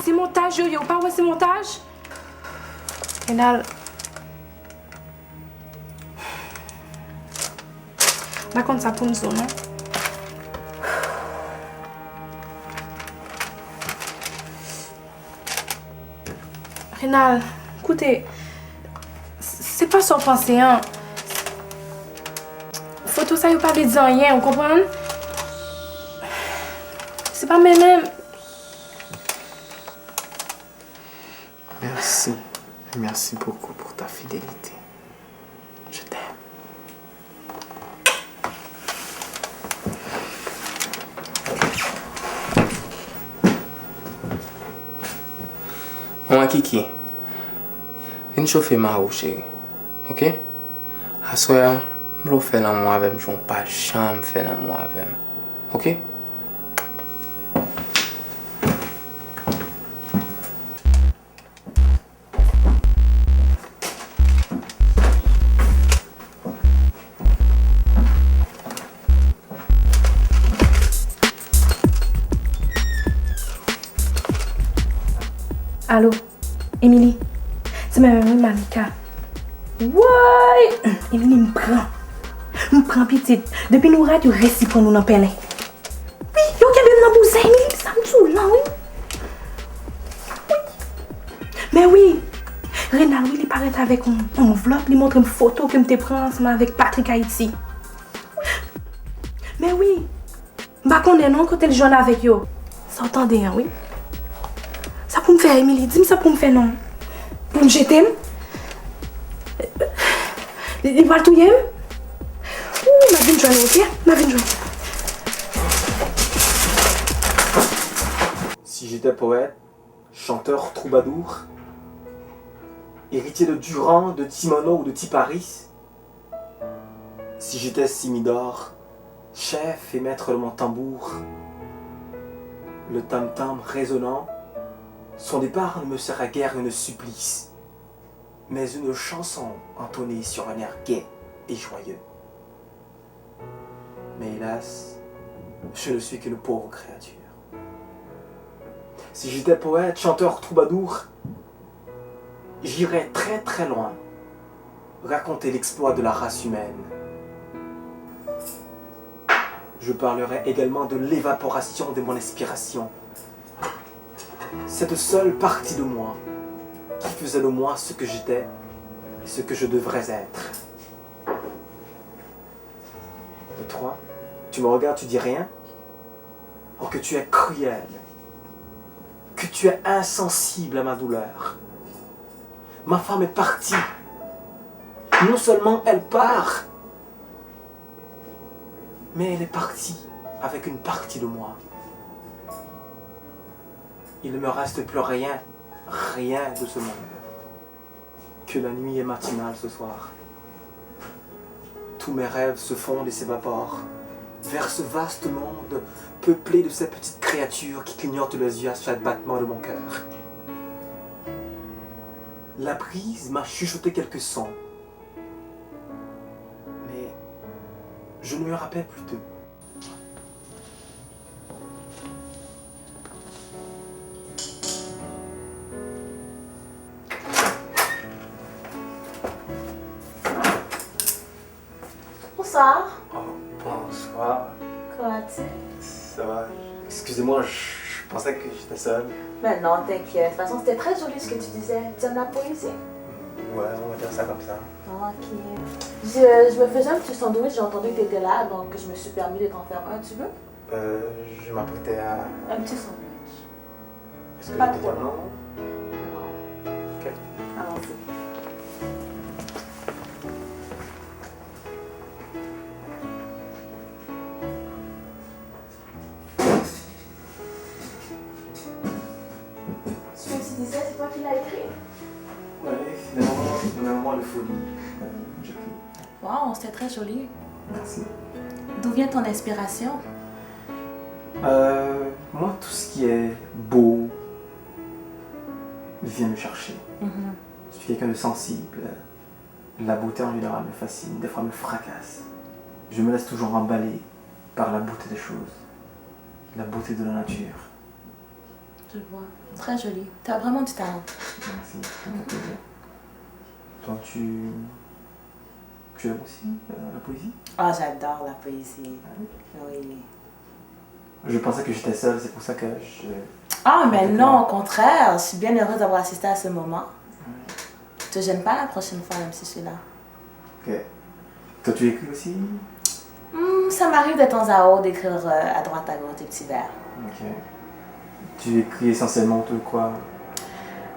Se montaj yo ye, ou pa wè se montaj? Renal. M pa konn sa pou m di w, non. Renal, koute, se pa sa w panse an. Foto sa yo pa vle di anyen, ou konprann? Se pa menm menm. Merci. Merci beaucoup pour ta fidélité. Je t'aime. Manman Kiki, vin chofe mari w, cheri. Ok? Aswè a, m vle w fè lanmou avè m jan w pa janm fè lanmou avè m. Ok? Alo, Emily, se mwen menm wi, Malika. Woy! Emily, m pran. M pran pitit. Depi nou rate, yo resi pran nou nan pèlen. Wi, yo kenbe m nan bouzèy, Emily, sa m di w lan, wi. Wi. Men wi, Renal, wi, li parèt avèk yon, yon anvlòp, li montre m foto ke m te pran ansanm avèk Patrick Haïti. Men wi, m pa konnen non kote l jwenn avèk yo. Sa w tande an, wi. Sa pou m fè, Emily? Di m sa pou m fè non. Pou l jete m? Li, li pral touye m? Ou, m ap vin jwenn ou, ok? M ap vin jwenn ou. Si j'étais poète, chanteur, troubadour, héritier de Durand, de Ti Manno ou de Ti Paris, si j'étais Simidor, chef et maître de mon tambour, le tam-tam résonnant, son départ ne me sera guère une supplice, mais une chanson entonnée sur un air gai et joyeux. Mais hélas, je ne suis qu'une pauvre créature. Si j'étais poète, chanteur, troubadour, j'irais très très loin raconter l'exploit de la race humaine. Je parlerai également de l'évaporation de mon inspiration, cette seule partie de moi qui faisait de moi ce que j'étais et ce que je devrais être. Et toi, tu me regardes, tu dis rien? Oh, que tu es cruel, que tu es insensible à ma douleur. Ma femme est partie. Non seulement elle part, mais elle est partie avec une partie de moi. Il ne me reste plus rien, rien de ce monde. Que la nuit est matinale ce soir. Tous mes rêves se fondent et s'évaporent vers ce vaste monde peuplé de ces petites créatures qui clignotent les yeux à chaque battement de mon cœur. La brise m'a chuchoté quelques sons, mais je ne me rappelle plus d'eux. Bonsoir. Oh, bonsoir. Comment vas-tu? Ça va. Excusez-moi, je, je pensais que j'étais seul. Mais non, t'inquiète. De toute façon, c'était très joli ce que tu disais. Tu aimes la poésie? Ouais, on va dire ça comme ça. Ah, ok. Je, je me faisais un petit sandwich, j'ai entendu que tu étais là, donc je me suis permis de t'en faire un, tu veux? Euh, je m'apprêtais à... Un petit sandwich. Est-ce que... Pas trop long. Non. Ok. Allons-y. Ce que tu disais, c'est toi qui l'as écrit? Oui, c'est dans mon, dans mes moments de folie. J'écris. Wow, c'est très joli. Merci. D'où vient ton inspiration? Euh, moi, tout ce qui est beau vient me chercher. Mhm. Je suis quelqu'un de sensible. La beauté en général me fascine, des fois me fracasse. Je me laisse toujours emballer par la beauté des choses, la beauté de la nature. Je vois. Très joli. T'as vraiment du talent. Merci, ça me fait plaisir. Toi, tu, tu aimes aussi, euh, la poésie? Ah, j'adore la poésie. Ah oui? Oui. Je pensais que j'étais seul, c'est pour ça que je... Ah, mais non, au contraire, je suis bien heureuse d'avoir assisté à ce moment. Ouais. Te gêne pas la prochaine fois, même si je suis là. Ok. Toi, tu écris aussi? Hmm, ça m'arrive de temps à autre d'écrire, euh, à droite à gauche des petits vers. Ok. Tu écris essentiellement autour de quoi?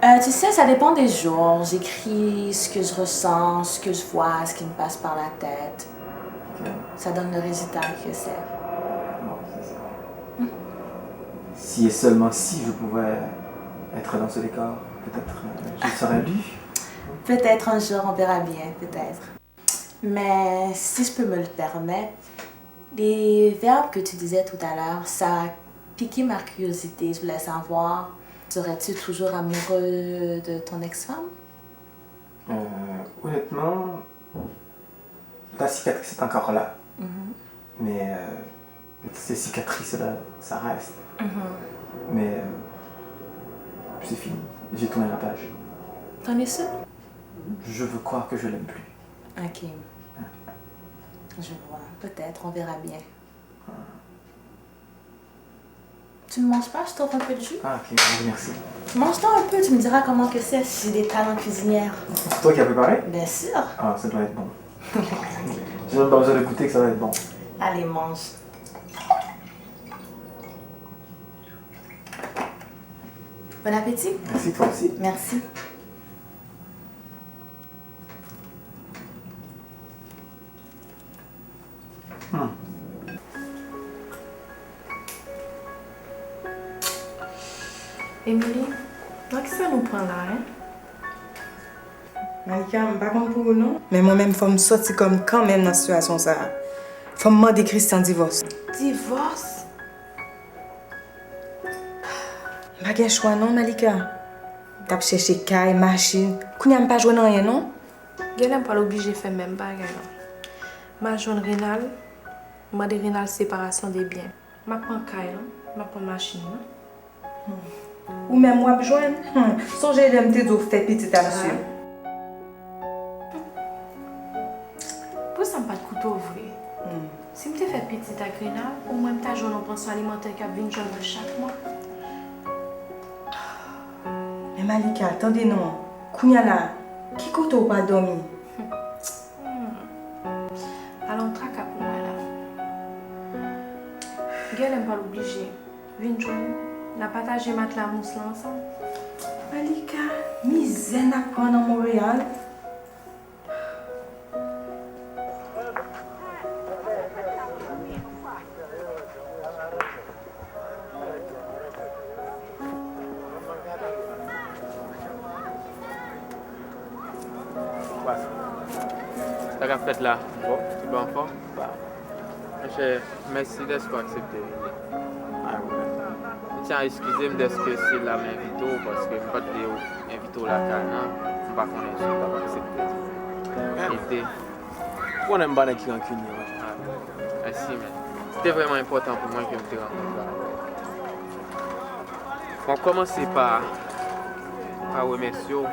Euh, tu sais, ça dépend des jours. J'écris ce que je ressens, ce que je vois, ce qui me passe par la tête. Ok. Ça donne le résultat que c'est. Bon, c'est ça. Si et seulement si je pouvais être dans ce décor, peut-être, euh, je serais lu. Peut-être un jour, on verra bien, peut-être. Mais si je peux me le permettre, les verbes que tu disais tout à l'heure, ça a piqué ma curiosité. Je voulais savoir, serais-tu toujours amoureux de ton ex-femme? Euh, honnêtement, la cicatrice est encore là. Mhm. Mais, euh, ces cicatrices-là, ça reste. Mhm. Mais, euh, c'est fini. J'ai tourné la page. T'en es sûr? Je veux croire que je l'aime plus. Ok. Je vois. Peut-être, on verra bien. Tu ne manges pas, je t'offre un peu de jus. Ah, ok, oui, merci. Mange-t'en un peu, tu me diras comment que c'est, si j'ai des talents cuisinières. C'est toi qui as préparé? Bien sûr. Ah, ça doit être bon. J'ai même pas besoin de goûter que ça va être bon. Allez, mange. Bon appétit. Merci, toi aussi. Merci. Hmm. Emily, nan kisa nou pran la, en? Malika, m pa konn pou ou non, men mwen menm fò m sòti kò m kanmenm nan sitiyasyon sa a. Fò m mande Christian divòs. Divòs? M pa gen chwa non, Malika. M t ap chèche kay, machin. Kounye a m pa jwenn anyen non. Genlè m pral oblije fè menm bagay la. M al jwenn Renald, mande Renald separasyon de byen. M ap pran kay lan, m ap pran machin nan. Hmm. Ou menm w ap jwenn? Hmm. Sonje lè m te di w fè pitit a misye. Pou sa m pa t koute w vre. Hmm. Si m te fè pitit ak Renald, omwen m ta jwenn yon pansyon alimantè k ap vin jwenn mwen chak mwa. Men Malika, tande non. Kounye a la, ki kote w pral dòmi? Hmm. Ala yon traka pou mwen la. Genlè m pral oblije vin jwenn nou. N a pataje matla mous lan ansanm. Malika, mizè n ap pran nan Monreyal. Sa k ap fèt la? Bon, tout bon anfòm? Monchè, mèsi dèske w aksepte vini. Pa gen pwoblèm. M tyen a eskize m dèske se la m envite w, paske m pa t vle w envite w lakay lan, m pa konnen si w t ap aksepte. Ede. Ou konnen m pa nèg ki rankinye, wi. Ah, mèsi, men. Se te vrèman enpòtan pou mwen ke m te rankontre avè w. Bon, kòmanse pa, pa remèsye w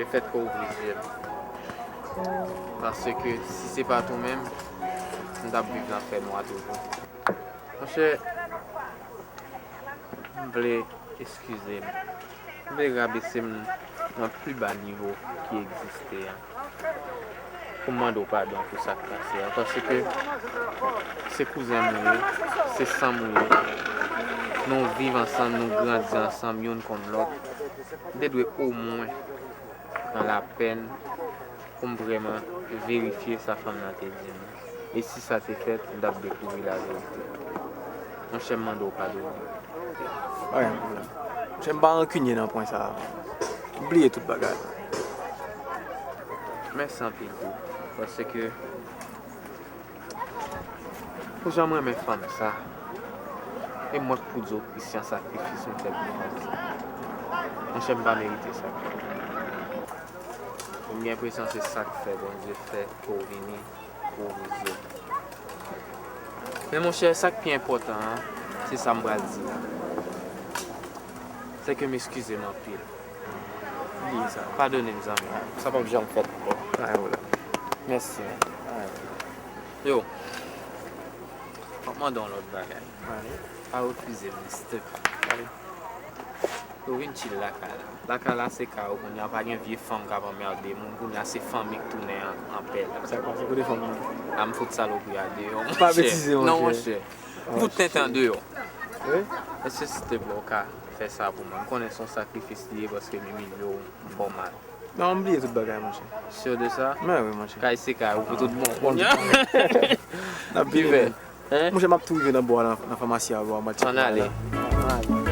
lefètke w ouvri zye m. Paske si se pa t ou menm, m t ap viv nan fènwa toujou. Monchè, m vle eskize m. M vle rabese m nan pli ba nivo ki egziste an, pou m mande w padon pou sa k pase a, paske se kouzen m ou ye, se san m ou ye, nou viv ansanm, nou grandi ansanm, youn konn lòt. M te dwe omwen pran lapèn pou m vrèman verifye sa fanm nan te di m. E si sa te fèt, m t ap dekouvri laverite. Monchè, m mande w padone. Pa gen pwoblèm. Monchè, m pa rankinye nan pwen sa a. M bliye tout bagay. Mèsi anpil tou, paske pou jan m renmen fanm sa, e m wè k pou di w Christian sakrifis m fè pou fanm sa. Monchè, m pa merite sa. M gen enpresyon se sa k fè Bondye fè ke w vini pou w vizye. Men monchè, sa k pi enpòtan an, se sa m pral di la. Se ke m eskize m anpil. Bliye sa. Padone m, zanmi. Sa p ap janm fèt ankò. Pa gen pwoblèm. Mèsi, men. Yo, m ap mande yon lòt bagay. Pa refize m, step. Yo vin chill lakay la. Lakay la se kay ou kounye a, pa gen vye fanm k ap anmède moun. Kounye a se fanmi k tounen an, anpè la. Sa k pase? Kote fanm nan? A m fout salopri a deyò, monchè. Pa betize, non, monchè. Monchè. Fout tenten an deyò. Wi? Èske silteplè ou ka fè sa pou mwen? M konnen se yon sakrifis li ye paske m imilye w, m fè w mal. Non, m bliye tout bagay, monchè. Sur de sa? Men wi, monchè. Kay se kay ou pou tout bon. Bon, kounye a. N ap vini, men. Hein? Monchè, m ap tou rive nan bò a, nan, nan famasi a, bò a, m al tcheke. Ann ale. Ann ale.